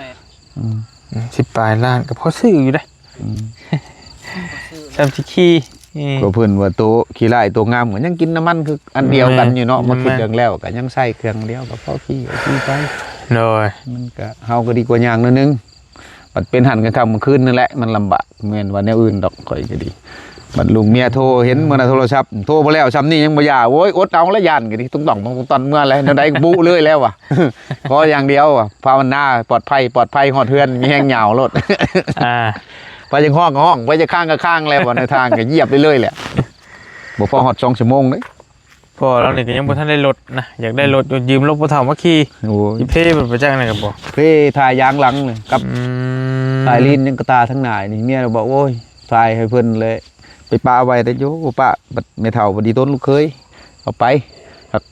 ອືມ ອືມ ສິບປາຍລ້ານກະພໍຊື້ຢູ່ເດ້ ອືມ ຊ່ຳຊິຂີ່ ອືມ ກະເພິ່ນວ່າໂຕຂີ້ຮ້າຍໂຕງາມກະຍັງກິນນ້ຳມັນຄືອັນດຽວກັນຢູ່ເນາະ ແມ່ນ ມາຄິດເລື່ອງແລ້ວກະຍັງໃຊ້ເຄື່ອງດຽວກະພໍຂີ່ກະຂີ່ໄປ ໂດຍ ມັນກະ ເຮົາກະດີກວ່າຍ່າງໜ້ອຍໜຶ່ງ ບັດເປັນຫັ້ນກາງຄ່ຳກາງຄືນນັ້ນແຫຼະ ມັນລຳບາກ ແມ່ນວ່າແນວອື່ນດອກ ຂ້ອຍກະດີ ບັດລູກເມຍໂທເຫັນ ເມື່ອນະໂທລະສັບ ໂທບໍ່ແລ້ວຊ່ຳນີ້ຍັງບໍ່ຢ່າ ໂອ້ຍ ອົດເອົາລະ ຢ້ານກະດີ ຕຸ້ງຕ່ອງ ຕອນເມື່ອແລ້ວ ແນວໃດກະບຸເລີຍແລ້ວວ່າ ຂໍຢ່າງດຽວວ່າ ພາວະນາປອດໄພ ປອດໄພຮອດເຮືອນ ມີແຮງຍາວໂລດ ອ່າ ໄປຢາກຮ້ອງກະຮ້ອງ ໄປຢາກຄ້າງກະຄ້າງແລ້ວ ໃນທາງກະຢຽບໄປເລີຍແຫຼະ ບໍ່ພໍຮອດສອງຊົ່ວໂມງເດ້ ພໍ່ລາວນີ້ກະຍັງບໍ່ທັນໄດ້ລົດນະ ຢາກໄດ້ລົດຢູ່ ຢືມລົດພໍ່ເຖົ້າມາຂີ່ ໂອ້ຍ ຊິເພໄປຈັກນັ້ນກະບໍ່ ເພຖ່າຍຢາງຫຼັງນີ້ ກັບ ອືມ ຖ່າຍລີ້ນຍັງກະຕາທາງໜ້ານີ້ ເມຍລາວບອກ ໂອ້ຍ ຖ່າຍໃຫ້ເພິ່ນແຫຼະ ໄປປະໄວ້ແຕ່ຢູ່ ປະ ບັດແມ່ເຖົ້າບໍ່ດີຕົນລູກເຂີຍ ເອົາໄປ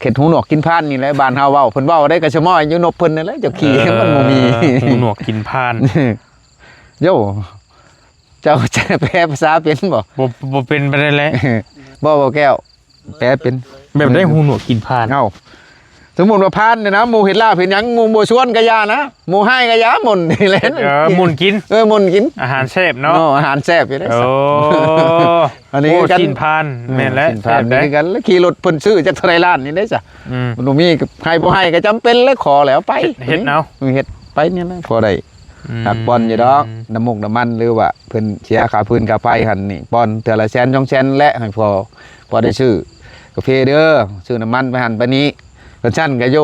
ເຮັດຫູໜວກກິນພານນີ້ແຫຼະ ບ້ານເຮົາເວົ້າ ເພິ່ນເວົ້າໄດ້ກະສະໝໍ້ຢູ່ນົບເພິ່ນນັ້ນແຫຼະ ເຈົ້າຂີ່ ເອີ ມັນບໍ່ມີ ຫູໜວກກິນພານ ໂຢ ເຈົ້າຈະແປພາສາເປັນບໍ່? ບໍ່ ບໍ່ເປັນປານໃດແຫຼະ ບໍ່ ບໍ່ແກ້ວ ແປເປັນ ແບບໃດຫູໜວກກິນພານ? ເອົ້າ ສົມມຸດວ່າພານນີ້ນະ ໝູ່ເຮັດລາບເຮັດຫຍັງ ໝູ່ບໍ່ຊວນກະຢ່ານະ ໝູ່ຮ້າຍກະຢ່າ ໝົ່ນນີ້ແຫຼະ ເອີ ໝຸ່ນກິນ ເອີ ໝຸ່ນກິນ ອາຫານແຊບເນາະ ເນາະ ອາຫານແຊບຢູ່ເດ້ ໂອ້ ອັນນີ້ ໂອ້ ກັນ ຊີ້ນພານ ແມ່ນແຫຼະ ຊີ້ນພານ ແຊບໃດ ຄືກັນ ແລ້ວຂີ່ລົດເພິ່ນຊື້ຈັກເທົ່າໃດລ້ານນີ້ເດ້ຊະ ອືມ ມັນບໍ່ມີ ໃຫ້ບໍ່ໃຫ້ກະຈຳເປັນແຫຼະ ຂໍແລ້ວໄປ ເຮັດເອົາ ເຮັດໄປນີ້ແຫຼະ ພໍໄດ້ ອືມ ຮັກປ່ອນຢູ່ດອກ ນ້ຳມົກນ້ຳມັນ ຫຼືວ່າເພິ່ນເສຍຄ່າຟືນຄ່າໄຟຫັ້ນນີ້ ປ່ອນເທື່ອລະແສນສອງແສນແຫຼະ ໃຫ້ພໍ ພໍໄດ້ຊື້ກາເຟເດີ ຊື້ນ້ຳມັນໄປຫັ້ນໄປນີ້ ຄັນຊັ້ນກະໂຢ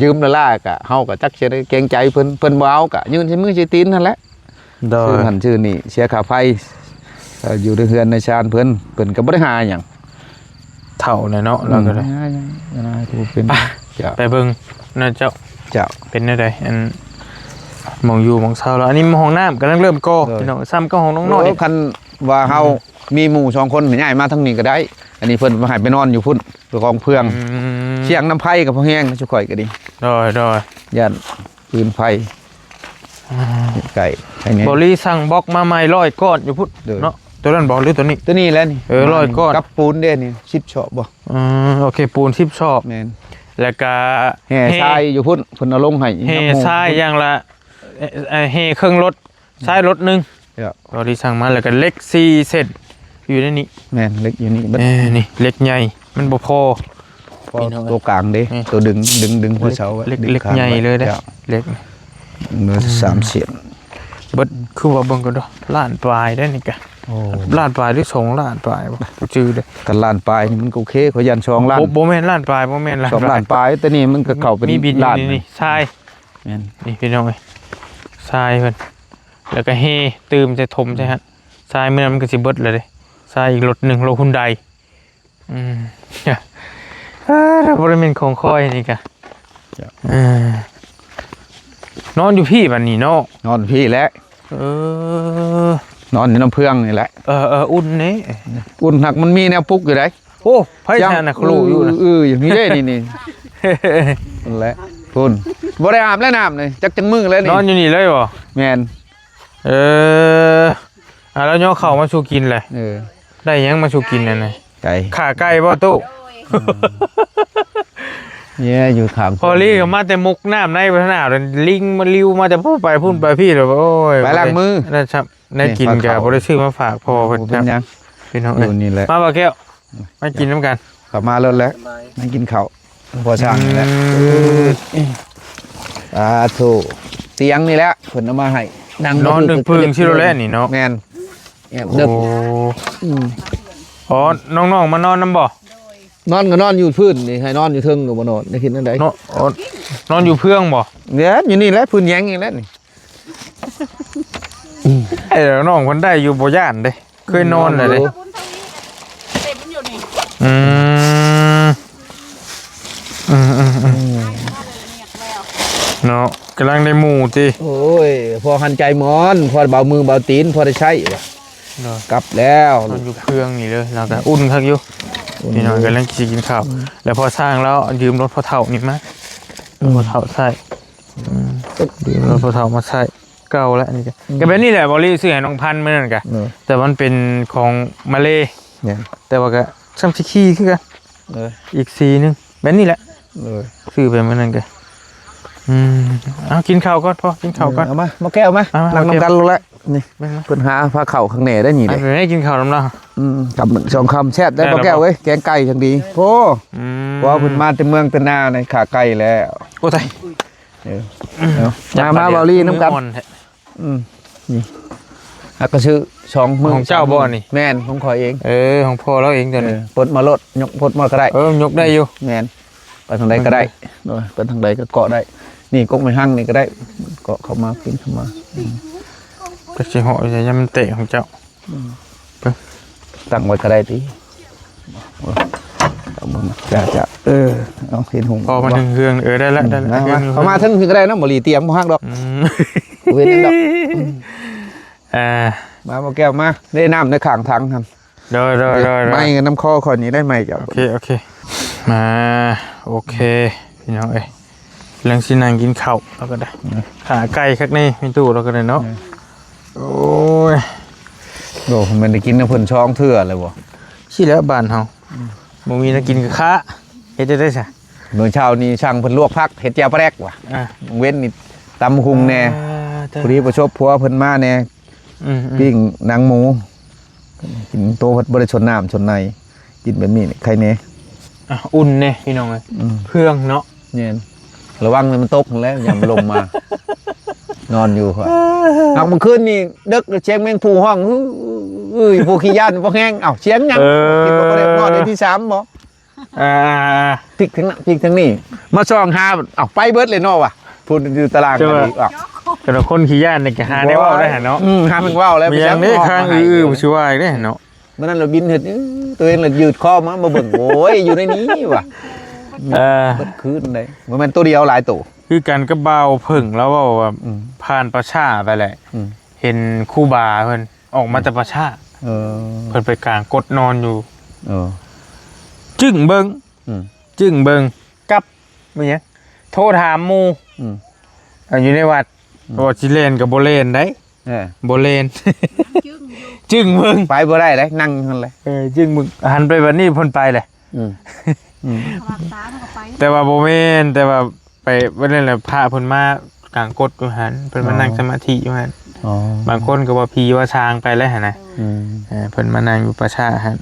ຢືມລະລາກະ ເຮົາກະຈັກຊິໄດ້ເກງໃຈເພິ່ນ ເພິ່ນບໍ່ເອົາກະຍື່ນໃສ່ມືໃສ່ຕີນຫັ້ນແຫຼະ ໂດຍ ຊື້ຫັ້ນຊື້ນີ້ ເສຍຄ່າໄຟ ເອີ ຢູ່ໃນເຮືອນໃນຊານເພິ່ນ ເພິ່ນກະບໍ່ໄດ້ຫາຫຍັງ ເຖົ້າແລ້ວເນາະ ອືມ ລາວກະໄດ້ ຫາຫຍັງ ຫາຫຍັງກະບໍ່ເປັນ ໄປ ເຈົ້າ ໄປເບິ່ງເນາະເຈົ້າ ເຈົ້າ ເປັນແນວໃດ ອັນ ໝ່ອງຢູ່ໝ່ອງເຊົາລາວ ອັນນີ້ຫ້ອງນ້ຳກຳລັງເລີ່ມກໍ່ ໂດຍ ພີ່ນ້ອງ ຊ່ຳກັບຫ້ອງນ້ອງນ້ອຍ ໂອ້ ຄັນວ່າເຮົາ ອືມ ມີໝູ່ສອງຄົນ ຍ້າຍມາທາງນີ້ກະໄດ້ ອັນນີ້ເພິ່ນໃຫ້ໄປນອນຢູ່ພຸ້ນ ກອງເຟືອງ ອືມ ສຽງນ້ຳໄຟກະພໍແຮງ ຊຸມຂ້ອຍກະດີ ໂດຍ ໂດຍ ຢ້ານ ຟືນໄຟ ອ່າ ໃກ້ ໃກ້ແນ່ ບໍ່ລີສັ່ງບລັອກມາໃໝ່ຮ້ອຍກ້ອນຢູ່ພຸ້ນ ໂດຍ ເນາະ ໂຕນັ້ນບໍ່ ຫຼືໂຕນີ້ ໂຕນີ້ແຫຼະນີ້ ເອີ ຮ້ອຍກ້ອນ ກັບປູນເດ້ນີ້ ສິບຊອກບໍ່ ອືມ ໂອເຄ ປູນສິບຊອກ ແມ່ນ ແລ້ວກະແຮ່ ແຮ່ຊາຍຢູ່ພຸ້ນ ເພິ່ນເອົາລົງໃຫ້ ແຮ່ຊາຍຢ່າງລະ ເອີ ແຮ່ເຄິ່ງລົດ ຊາຍລົດໜຶ່ງ ເຈົ້າ ບໍ່ລີສັ່ງມາ ແລ້ວກະເຫຼັກສີ່ເສັ້ນ ຢູ່ໃນນີ້ ແມ່ນ ເຫຼັກຢູ່ນີ້ເບິດ ເອີ ນີ້ເຫຼັກໃຫຍ່ ມັນບໍ່ພໍ ພໍ ພີ່ນ້ອງ ໂຕກາງເດ້ ແມ່ນ ໂຕດຶງ ດຶງ ດຶງຫົວເສົາໄວ້ ເຫຼັກ ເຫຼັກໃຫຍ່ເລີຍເດ້ ເຈົ້າ ເຫຼັກ ເບິດ ອືມ ສາມເສັ້ນ ເບິດ ຄືວ່າເບິ່ງກ່ອນເດີ ລ້ານປາຍເດ້ນີ້ກະ ໂອ້ ລ້ານປາຍ ຫຼື ສອງລ້ານປາຍບໍ່ ບໍ່ຈື່ເດ້ ຄັນລ້ານປາຍນີ້ມັນກະໂອເຄ ຂ້ອຍຢ້ານສອງລ້ານ ບໍ່ ບໍ່ແມ່ນລ້ານປາຍ ບໍ່ແມ່ນລ້ານ ສອງລ້ານປາຍ ແຕ່ນີ້ມັນກະເຂົ້າເປັນ ມີບິນຢູ່ ລ້ານ ນີ້ ນີ້ ຊາຍ ແມ່ນ ນີ້ພີ່ນ້ອງເອີຍ ຊາຍເພິ່ນ ແລ້ວກະແຮ່ຕື່ມໃສ່ຖົມໃສ່ຫັ້ນ ຊາຍມື້ນັ້ນມັນກະຊິເບິດແລ້ວເດ້ ຊາຍອີກລົດໜຶ່ງ ລົດຮຸນໄດ ອືມ ເອີ ບໍ່ໄດ້ແມ່ນຂອງຂ້ອຍນີ້ກະ ເອີ ນອນຢູ່ພີ້ບັດນີ້ເນາະ ນອນພີ້ແຫຼະ ເອີ ນອນຢູ່ນ້ຳເຟືອງນີ້ແຫຼະ ເອີ ເອີ ອຸ່ນນີ້ ອຸ່ນ ຫາກມັນມີແນວປຸກຢູ່ໃດ ໂອ້ ໃຜຊັ້ນນະ ໂຄໂລຢູ່ນະ ອື ຢູ່ນີ້ເດ້ ນີ້ ນີ້ ຫັ້ນແຫຼະ ພຸ້ນ ບໍ່ໄດ້ອາບແລ້ວນ້ຳນີ້ ຈັກ ຈັກມື້ແລ້ວນີ້ ນອນຢູ່ນີ້ເລີຍບໍ່ ແມ່ນ ເອີ ອ່າ ລາວຍໍເຂົ້າມາສູ່ກິນແຫຼະ ເອີ ໄດ້ຫຍັງມາສູ່ກິນຫັ້ນນະ ໄກ່ ຂາໄກ່ບໍ່ຕູ້ ເອີ ຢູ່ຂ້າງ ພໍລີກະມາແຕ່ມຸກນ້ຳໃນ ພັດທະນາ ລິງມາລິວມາແຕ່ພຸ້ນໄປພຸ້ນໄປພີ້ ແລ້ວ ໂອ້ຍ ໄປລ້າງມື ນັ້ນຊ້ຳ ແນວກິນ ນີ້ ກໍບໍ່ໄດ້ຊື້ມາຝາກພໍ່ເພິ່ນ ບໍ່ເປັນຫຍັງ ພີ່ນ້ອງເອີຍ ຢູ່ນີ້ແຫຼະ ມາບໍ່ແກ້ວ ມາກິນນຳກັນ ເຂົ້າມາໂລດແຫຼະ ສະບາຍ ມາກິນເຂົ້າ ພໍ່ຊ່າງນີ້ແຫຼະ ອືມ ສາທຸ ຕຽງນີ້ແຫຼະ ເພິ່ນເອົາມາໃຫ້ ນັ່ງ ນອນດຶກປຶ້ງຊິໂລດແຫຼະນີ້ເນາະ ແມ່ນ ແອບເດີ ໂອ້ ອືມ ອໍ ນ້ອງໆ ມານອນນຳບໍ່? ນອນກໍນອນຢູ່ພື້ນນີ້ ໃຫ້ນອນຢູ່ເທິງກໍບໍ່ນອນ ໄດ້ເຮັດແນວໃດ ເນາະ ອໍ ນອນຢູ່ເພື່ອງບໍ່? ແມ່ນ ຢູ່ນີ້ແຫຼະ ພື້ນແຍງນີ້ແຫຼະນີ້ ເອີ ນ້ອງເພິ່ນໄດ້ຢູ່ ບໍ່ຢ້ານເດ້ ເຄີຍນອນແລ້ວເດ້ ອືມ ອືມໆ ເນາະ ກຳລັງໄດ້ໝູ່ຕິ ໂອ້ຍ ພໍຫັນໃຈໝອນ ພໍເບົາມືເບົາຕີນ ພໍໄດ້ໃຊ້ວ່າ ເນາະ ກັບແລ້ວ ມັນຢູ່ເຄື່ອງນີ້ເລີຍ ແລ້ວກໍອຸ່ນຄັກຢູ່ ພີ່ນ້ອງ ກຳລັງຊິກິນເຂົ້າ ອືມ ແລ້ວພໍ່ຊ່າງລາວຢືມລົດພໍ່ເຖົ້ານີ້ມາ ອືມ ພໍ່ເຖົ້າໃຊ້ ອືມ ຢືມລົດພໍ່ເຖົ້າມາໃຊ້ ເກົ່າແລ້ວ ອັນນີ້ກໍ ອືມ ກໍແບບນີ້ແຫຼະ ເບົາລີຊື້ໃຫ້ນ້ອງພັນມື້ນັ້ນກະ ເອີ ແຕ່ມັນເປັນຂອງມາເລ ແມ່ນ ແຕ່ວ່າກໍຊ່ຳຊິຂີ່ຄືກັນ ເອີ ອີກສີໜຶ່ງ ແບບນີ້ແຫຼະ ເອີ ຊື້ໄປມື້ນັ້ນກໍ ອືມ ເອົາ ກິນເຂົ້າກ່ອນພໍ່ ກິນເຂົ້າກ່ອນ ເອີ ເອົາມາ ໝໍ້ແກ້ວມາ ມາໆ ນັ່ງນຳກັນໂລດແຫຼະ ນີ້ ແມ່ນໆ ເພິ່ນຫາພາເຂົ້າຂ້າງແນ່ໄດ້ນີ້ເດ້ ອັນນີ້ກິນເຂົ້ານຳລາວ ອືມ ຄຳສອງຄຳແຊບໄດ້ ແມ່ນແລ້ວ ບໍ່ແກ້ວເອີຍ ແກງໄກ່ຈັ່ງດີ ໂອ້ ອືມ ເພາະວ່າເພິ່ນມາແຕ່ເມືອງແຕ່ນາໃນຂາໄກ່ແລ້ວ ໂອ້ ຕາຍ ເອີ ເອົາ ມາ ມາເບົາລີນຳກັນ ມື້ອ່ອນແທ້ ອືມ ນີ້ ຫາກະຊື້ສອງມື້ ຂອງເຈົ້າບໍ່ນີ້? ແມ່ນ ຂອງຂ້ອຍເອງ ເອີ ຂອງພໍ່ລາວເອງຕົວນີ້ ເອີ ປົດມາໂລດ ຍົກປົດມາກໍໄດ້ ເອີ ຍົກໄດ້ຢູ່ ແມ່ນ ໄປທາງໃດກໍໄດ້ ໂດຍ ໄປທາງໃດກໍເກາະໄດ້ ນີ້ກົກໄມ້ຮັ່ງນີ້ກໍໄດ້ ເກາະເຂົ້າມາ ປີນເຂົ້າມາ ອືມ ຈັກຊິເຫາະຢູ່ໃສ ຢ້ານມັນແຕກຂອງເຈົ້າ ອືມ ຕັ້ງໄວ້ກໍໄດ້ຕິ ເອົາເບິ່ງ ຈ້າໆ ເອີ ເອົາ ເຫັນຫຸງ ພໍມັນເຮືອງໆ ເອີ ໄດ້ລະ ໄດ້ລະ ມາ ເຮືອງໆ ເຂົ້າມາເທິງພີ້ກໍໄດ້ເນາະ ບໍ່ຫຼີຕຽງບໍ່ຫັກດອກ ອືມ ບໍ່ເປັນຫຍັງດອກ ອືມ ອ່າ ມາບໍ່ແກ້ວມາ ໄດ້ນ້ຳໃນຂ້າງຖັງຫັ້ນ ໂດຍໆໆໆ ໄມ້ກັນນຳຄໍຂ້ອຍນີ້ ໄດ້ໄມ້ເຈົ້າ ໂອເຄ ໂອເຄ ມາ ໂອເຄ ພີ່ນ້ອງເອີຍ ກຳລັງຊິນັ່ງກິນເຂົ້າ ລາວກໍໄດ້ ອືມ ຂາໄກ່ຄັກແນ່ ມີຕູ້ ລາວກໍໄດ້ເນາະ ອືມ ໂອ້ຍ ໂອ້ ແມ່ນໄດ້ກິນນຳເພິ່ນສອງເທື່ອແລ້ວບໍ່? ຊີ້ແຫຼະບ້ານເຮົາ ອືມ ບໍ່ມີແນວກິນກໍຄາ ເຮັດຈັ່ງໃດຊະ? ມື້ເຊົ້ານີ້ສັ່ງເພິ່ນລວກຜັກ ເຮັດແຈ່ວປາແດກວ່າ ອ່າ ເວັນນີ້ຕຳຫຸ່ງແດ່ ອ່າ ພໍດີປະສົບຜົວເພິ່ນມາແດ່ ອືມໆ ປີ້ງໜັງໝູ ກິນໂຕພັດບໍ່ໄດ້ຊົນນ້ຳຊົນໃນ ກິນແບບນີ້ນີ້ໄຄແນ່ ອ່ະ ອຸ່ນແນ່ພີ່ນ້ອງເອີຍ ອືມ ເພື່ອງເນາະ ແມ່ນ ລະວັງແຕ່ມັນຕົກຫັ້ນແຫຼະ ຍາມມັນລົງມາ ນອນຢູ່ຂ້ອຍ ຫາກມື້ຄືນນີ້ເດິກສຽງແມງຜູ້ຮ້ອງ ອື້ຍ ຜູ້ຂີ້ຢ້ານບໍ່ແຮງ ເອົ້າ ສຽງຫຍັງ ເອີ ຄິດວ່າບໍ່ໄດ້ນອນເທື່ອທີສາມບໍ່? ອ່າ ພິກທາງນັ້ນພິກທາງນີ້ ມາສ່ອງຫາ ເອົ້າ ໄປເບິດເລີຍເນາະວ່າ ຜູ້ຢູ່ຕາລາງກໍດີ ເຈົ້າວ່າ ເອົ້າ ແຕ່ລະຄົນຂີ້ຢ້ານນີ້ກໍຫາແນວເວົ້າໄດ້ຫັ້ນເນາະ ອືມ ຫາແນວເວົ້າແລ້ວ ມີຫຍັງເດ້ ໄປຫາໝໍ ຄາງ ຫາ ອື້ ຫາ ຊິວ່າອີກເດ້ເນາະ ມື້ນັ້ນລະບິນເຮັດ ເອີ ຕົວເອງລະຢືດຄໍມາ ມາເບິ່ງ ໂອ້ຍ ຢູ່ໃນນີ້ວ່າ ເອີ ເບິດຄືນເດ້ ບໍ່ແມ່ນໂຕດຽວ ຫຼາຍໂຕ ຄືກັນກັບບ່າວເຜິ້ງ ລາວເວົ້າວ່າ ອືມ ຜ່ານປ່າຊ້າໄປແຫຼະ ອືມ ເຫັນຄູບາເພິ່ນ ອອກມາແຕ່ປ່າຊ້າ ເອີ ເພິ່ນໄປກາງກົດນອນຢູ່ ເອີ ຈຶ້ງເບິ່ງ ອືມ ຈຶ້ງເບິ່ງ ກັບ ແມ່ນຫຍັງ ໂທຖາມໝູ່ ອືມ ເອົາ ຢູ່ໃນວັດ ອືມ ວ່າຊິແລ່ນກໍບໍ່ແລ່ນໄດ໋ ເອີ ບໍ່ແລ່ນ ຈຶ້ງຢູ່ ຈຶ້ງເບິ່ງ ໄປບໍ່ໄດ້ເດ້ ນັ່ງຢູ່ຫັ້ນແຫຼະ ເອີ ຈຶ້ງເບິ່ງ ຫັນໄປບັດນີ້ເພິ່ນໄປແຫຼະ ອືມ ອືມ ແຕ່ວ່າບໍ່ແມ່ນ ແຕ່ວ່າ ໄປວັນນັ້ນແຫຼະ ພະເພິ່ນມາກາງກົດຢູ່ຫັ້ນ ເພິ່ນມາ ອໍ ນັ່ງສະມາທິຢູ່ຫັ້ນ ອໍ ບາງຄົນກໍວ່າຜີວ່າຊ່າງໄປແລ້ວຫັ້ນນະ ອືມ ເອີ ເພິ່ນມານັ່ງຢູ່ປ່າຊ້າຫັ້ນ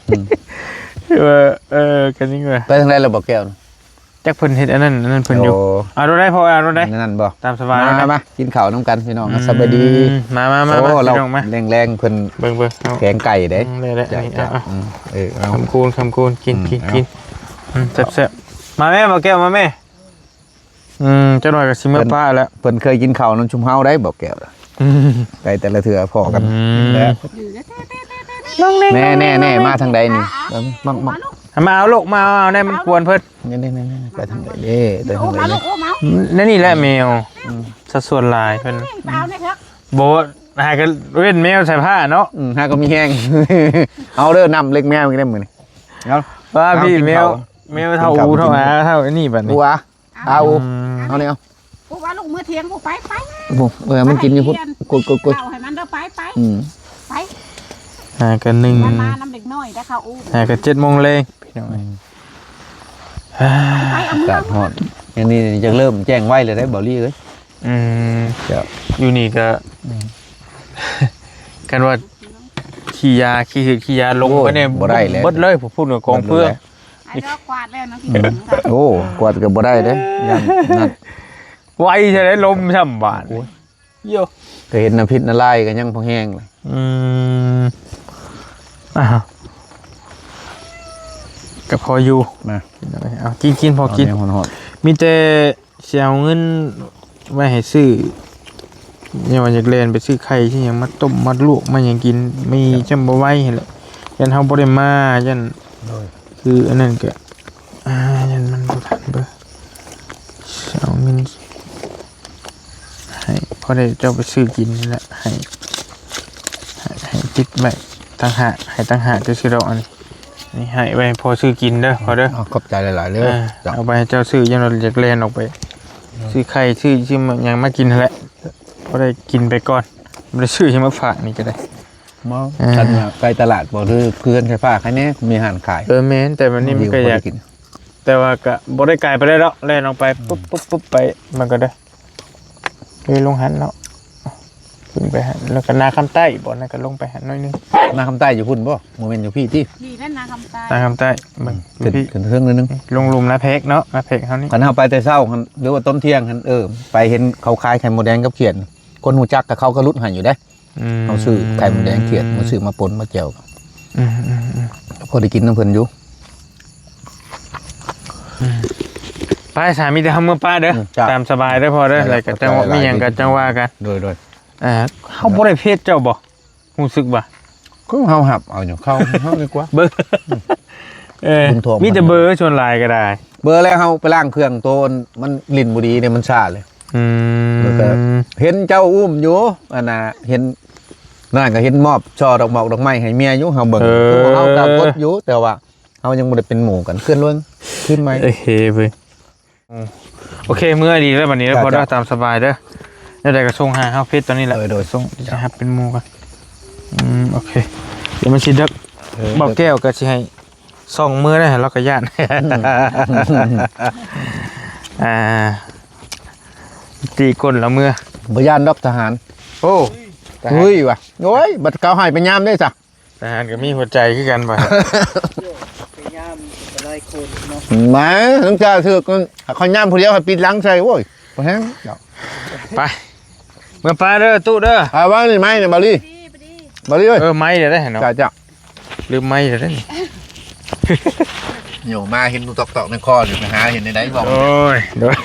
ອືມ ວ່າ ເອີ ກັນນີ້ວ່າ ໄປທາງໃດລະບໍ່ແກ້ວ? ຈັກເພິ່ນເຮັດອັນນັ້ນ ອັນນັ້ນເພິ່ນຢູ່ ໂອ້ ເອົາໂລດໄດ໋ ພໍ່ ເອົາໂລດໄດ໋ ນັ້ນບໍ່ ຕາມສະບາຍ ມາ ມາ ກິນເຂົ້ານຳກັນພີ່ນ້ອງ ອືມ ສະບາຍດີ ມາ ມາ ມາ ໂອ້ ມາ ລາວ ພີ່ນ້ອງມາ ແລງໆ ເພິ່ນ ເບິ່ງໆ ເອົາ ແກງໄກ່ເດ້ ອືມ ນີ້ແຫຼະ ຈ້ະ ນີ້ ເອົາ ຈ້ະ ອືມ ເອີ ເອົາ ຄຳຄູນ ຄຳຄູນ ກິນ ອືມ ກິນ ເອົາ ກິນ ອືມ ແຊບໆ ມາແມ່ ບໍ່ແກ້ວ ມາແມ່ ອືມ ຈັກໜ້ອຍກໍຊິເມືອປະແລ້ວ ເພິ່ນເຄີຍກິນເຂົ້ານຳຊຸມເຮົາໄດ໋ ບໍ່ແກ້ວ ອືມ ໄປແຕ່ລະເທື່ອພໍ້ກັນ ອືມ ແລ້ວ ແນ່ໆໆ ມາທາງໃດນີ້ ມາ ມາ ມາເອົາລູກ ມາເອົາ ແນ່ ມັນກວນເພິ່ນ ນີ້ໆໆ ໄປທາງໃດເດ້ ໄປທາງໃດເດ້ ແນວນີ້ແຫຼະແມວ ອືມ ສັດສ່ວນຫຼາຍເພິ່ນ ບໍ່ ຫາກໍເວັ້ນແມວໃສ່ຜ້າເນາະ ອືມ ຫາກໍມີແຮງ ເອົາເດີ ນ້ຳເລັກແມວກິນໄດ້ມື້ນີ້ ເອົາ ວ່າ ເອົາ ພີ່ ກິນເຂົ້າ ແມວ ແມວເທົ່າ ກິນເຂົ້າ ອູເທົ່າ ອາ ເທົ່າອັນນີ້ບັດນີ້ ອາ ອູ ອືມ ເອົານີ້ເອົາ ປູວ່າລູກເມືອຖຽງ ປູໄປ ໄປ ໂອ້ ເອີ ມັນກິນຢູ່ພຸ້ນ ກຸດໆໆ ເອົາໃຫ້ມັນເດີ ໄປ ໄປ ອືມ ໄປ ຫາກັນໜຶ່ງ ມັນມານຳເດັກນ້ອຍໄດ້ເຂົ້າອູ ຫາກັນເຈັດໂມງແລງ ພີ່ນ້ອງເອີຍ ອືມ ໄປເອົາເມືອ ອາກາດຮ້ອນ ອັນນີ້ຈະເລີ່ມແຈ້ງໄວແລ້ວເດ້ ເບົາລີເອີຍ ອືມ ເຈົ້າ ຢູ່ນີ້ກໍ ອືມ ຄັນວ່າຂີ້ຢາ ຂີ້ຫືດຂີ້ຢາລົງ ໂອ້ຍ ໄປນີ້ ບໍ່ໄດ້ແລ້ວ ເບິດເລີຍ ຜູ້ພຸ້ນກໍກອງເຟືອງ ເບິດແລ້ວ ໄອ້ດອກກວາດແລ້ວເນາະ ອືມ ໂອ້ ກວາດກໍບໍ່ໄດ້ເດ້ ຢ້ານນັ້ນ ໄວແທ້ໃດ ລົມຊ້ຳບາດ ໂອ້ຍ ໂຢ ກໍເຫັນນຳພິດນະລາຍກໍຍັງພໍແຮງເລີຍ ອືມ ອ້າວ ກໍພໍຢູ່ ມາ ເອົາ ກິນໆ ພໍກິນ ເອົາແນວຮ້ອນໆ ມີແຕ່ ຊິເອົາເງິນໄວ້ໃຫ້ຊື້ ແນວວ່າຢາກແລ່ນໄປຊື້ໄຂ່ຊື້ຫຍັງມາຕົ້ມມາລວກມາຫຍັງກິນ ມີຈຳບໍ່ໄຫວຫັ້ນແຫຼະ ຢ້ານເຮົາບໍ່ໄດ້ມາ ຢ້ານ ໂດຍ ຄືອັນນັ້ນກະ ອ່າ ຢ້ານມັນບໍ່ທັນເບີ ຊິເອົາເງິນໃຫ້ພໍໄດ້ເຈົ້າໄປຊື້ກິນນີ້ແຫຼະ ໃຫ້ ໃຫ້ ໃຫ້ຕິດໄວ້ຕ່າງຫາກ ໃຫ້ຕ່າງຫາກຊື່ໆດອກ ອັນນີ້ ນີ້ໃຫ້ໄວ້ໃຫ້ພໍ່ຊື້ກິນເດີພໍ່ເດີ ເອົາ ຂອບໃຈຫຼາຍໆເດີ ເອີ ເຈົ້າ ເອົາໄປໃຫ້ເຈົ້າຊື້ ຢ້ານວ່າຢາກແລ່ນອອກໄປ ເອີ ຊື້ໄຂ່ຊື້ ຊື້ຫຍັງມາກິນຫັ້ນແຫຼະ ພໍໄດ້ກິນໄປກ່ອນ ບໍ່ໄດ້ຊື້ຫຍັງມາຝາກນີ້ກໍໄດ້ ມາ ເອີ ຄັນວ່າໃກ້ຕະຫຼາດບໍ່ ຫຼືເພື່ອນໃກ້ຝາກໃຫ້ແດ່ ມີຮ້ານຂາຍ ເອີ ແມ່ນ ແຕ່ບັດນີ້ມັນກໍຢາກ ແຕ່ວ່າກໍບໍ່ໄດ້ໄກປານໃດດອກ ແລ່ນອອກໄປ ອືມ ປຸບໆໆໄປ ມັນກໍໄດ້ ເອີ ລົງຫັ້ນເນາະ ຂຶ້ນໄປຫັ້ນ ແລ້ວກໍນາຄຳໃຕ້ ບ່ອນນັ້ນກໍລົງໄປຫັ້ນໜ້ອຍໜຶ່ງ ນາຄຳໃຕ້ຢູ່ພຸ້ນບໍ່? ບໍ່ແມ່ນຢູ່ພີ້ຕິ ນີ້ແຫຼະນາຄຳໃຕ້ ນາຄຳໃຕ້ ມັນ ອືມ ຢູ່ພີ້ ຂຶ້ນ ຂຶ້ນເທິງໜ້ອຍໜຶ່ງ ລົງລຸ່ມນາແພກເນາະ ນາແພກເຮົານີ້ ຄັນເຮົາໄປແຕ່ເຊົ້າຫັ້ນ ຫຼືວ່າຕອນທ່ຽງຫັ້ນ ເອີ ໄປເຫັນເຂົາຂາຍໄຂ່ມົດແດງກັບຂຽດ ຄົນຮູ້ຈັກກໍເຂົາກໍຫຼຸດໃຫ້ຢູ່ເດ້ ອືມ ເຮົາຊື້ໄຂ່ມົດແດງຂຽດມາ ຊື້ມາປົ່ນມາແຈ່ວ ອືມໆໆ ພໍໄດ້ກິນນຳເພິ່ນຢູ່ ອືມ ໄປສາ ມີແຕ່ເຮົາເມືອປະເດີ ອືມ ເຈົ້າ ຕາມສະບາຍເດີພໍ່ເດີ ແລ້ວກໍຈັ່ງວ່າມີຫຍັງກໍຈັ່ງວ່າກັນ ໂດຍໆ ເອີ ເຮົາບໍ່ໄດ້ເພດເຈົ້າບໍ່? ຮູ້ສຶກວ່າ ຄືເຮົາຮັບເອົາຢູ່ເຂົ້າເຮົາດີກວ່າ ເບິ່ງ ເອີ ບຸນທອງ ມີແຕ່ເບີ ສ່ວນຫຼາຍກໍໄດ້ ເບີແລ້ວເຮົາໄປລ້າງເຄື່ອງ ໂຕມັນຫຼິ້ນບໍ່ດີເດ້ ມັນຊາເລີຍ ອືມ ແລ້ວກໍເຫັນເຈົ້າອຸ້ມຢູ່ ອັນນ່າ ເຫັນ ນັ້ນກໍເຫັນມອບຊ່ອດອກໝອກດອກໄມ້ໃຫ້ເມຍຢູ່ ເຮົາເບິ່ງ ເອີ ຄືພວກເຮົາກໍກົດຢູ່ ແຕ່ວ່າເຮົາຍັງບໍ່ໄດ້ເປັນໝູ່ກັນ ເຄື່ອນເບິ່ງຄືນໃໝ່ ໂອເຄເວີຍ ໂອເຄ ເມື່ອດີແລ້ວບັດນີ້ເດີ ເຈົ້າ ພໍເດີ ເຈົ້າ ຕາມສະບາຍເດີ ແນວໃດກໍສົ່ງຫາເຮົາເພຈຕອນນີ້ແຫຼະ ໂດຍໆ ສົ່ງ ເຈົ້າ ຈະຮັບເປັນໝູ່ກັນ ອືມ ໂອເຄ ດຽວມັນຊິເດິກ ເອີ ເບົາແກ້ວກໍຊິໃຫ້ ສ່ອງມື້ໄດ້ ລາວກໍຢ້ານ ອືມ ອ່າ ຕີກົ້ນລາວເມືອ ບໍ່ຢ້ານດອກທະຫານ ໂອ້ ເຮີ້ຍວ່າ ໂອ້ຍ ບັດເຂົາໃຫ້ໄປຍາມເດ້ຊະ ທະຫານກໍມີຫົວໃຈຄືກັນວ່າ ໄປຍາມກໍຫຼາຍຄົນເນາະ ມາ ຫຼັງຈາກຖືກ ເຂົາຍາມຜູ້ດຽວໃຫ້ປິດຫຼັງໃສ່ ໂອ້ຍ ບໍ່ແຮງ ໄປ ເມືອປະເດີ ຕູ້ເດີ ອ່າ ວາງນີ້ໄມ້ນີ້ ບາລີ ບາລີເອີຍ ເອີ ໄມ້ເດີເນາະ ຈ້າ ຈ້າ ລືມໄມ້ແລ້ວເດ້ນີ້ ໂຍມາເຫັນໜູຕອກໆໃນຄໍຢູ່ ໄປຫາເຫັນໃນໃດບອກ ໂອ້ຍ ໂດຍ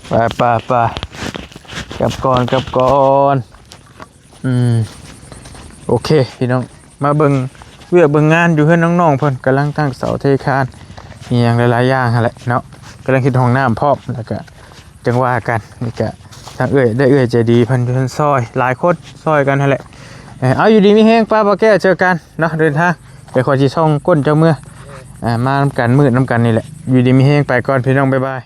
ໄປ ໄປ ໄປ ກັບກ່ອນ ກັບກ່ອນ ອືມ ໂອເຄ ພີ່ນ້ອງ ມາເບິ່ງວຽກເບິ່ງງານຢູ່ເຮືອນນ້ອງໆເພິ່ນ ກຳລັງຕັ້ງເສົາເທຄານ ອີ່ຫຍັງຫຼາຍໆຢ່າງຫັ້ນແຫຼະເນາະ ກຳລັງເຮັດຫ້ອງນ້ຳພ້ອມ ແລ້ວກະ ຈັ່ງວ່າກັນ ນີ້ກະທາງເອື້ອຍ ໄດ້ເອື້ອຍໃຈດີເພິ່ນ ເພິ່ນຊ່ອຍ ຫຼາຍຄົນຊ່ອຍກັນຫັ້ນແຫຼະ ເອີ ເອົາ ຢູ່ດີມີແຮງ ປ້າ ບໍ່ແກ້ວ ເຈີກັນເນາະ ເດີນທາງ ດຽວຂ້ອຍຊິສ່ອງກົ້ນເຈົ້າເມືອ ອ່າ ມານຳກັນ ມືດນຳກັນນີ້ແຫຼະ ຢູ່ດີມີແຮງ ໄປກ່ອນພີ່ນ້ອງ ບາຍບາຍ.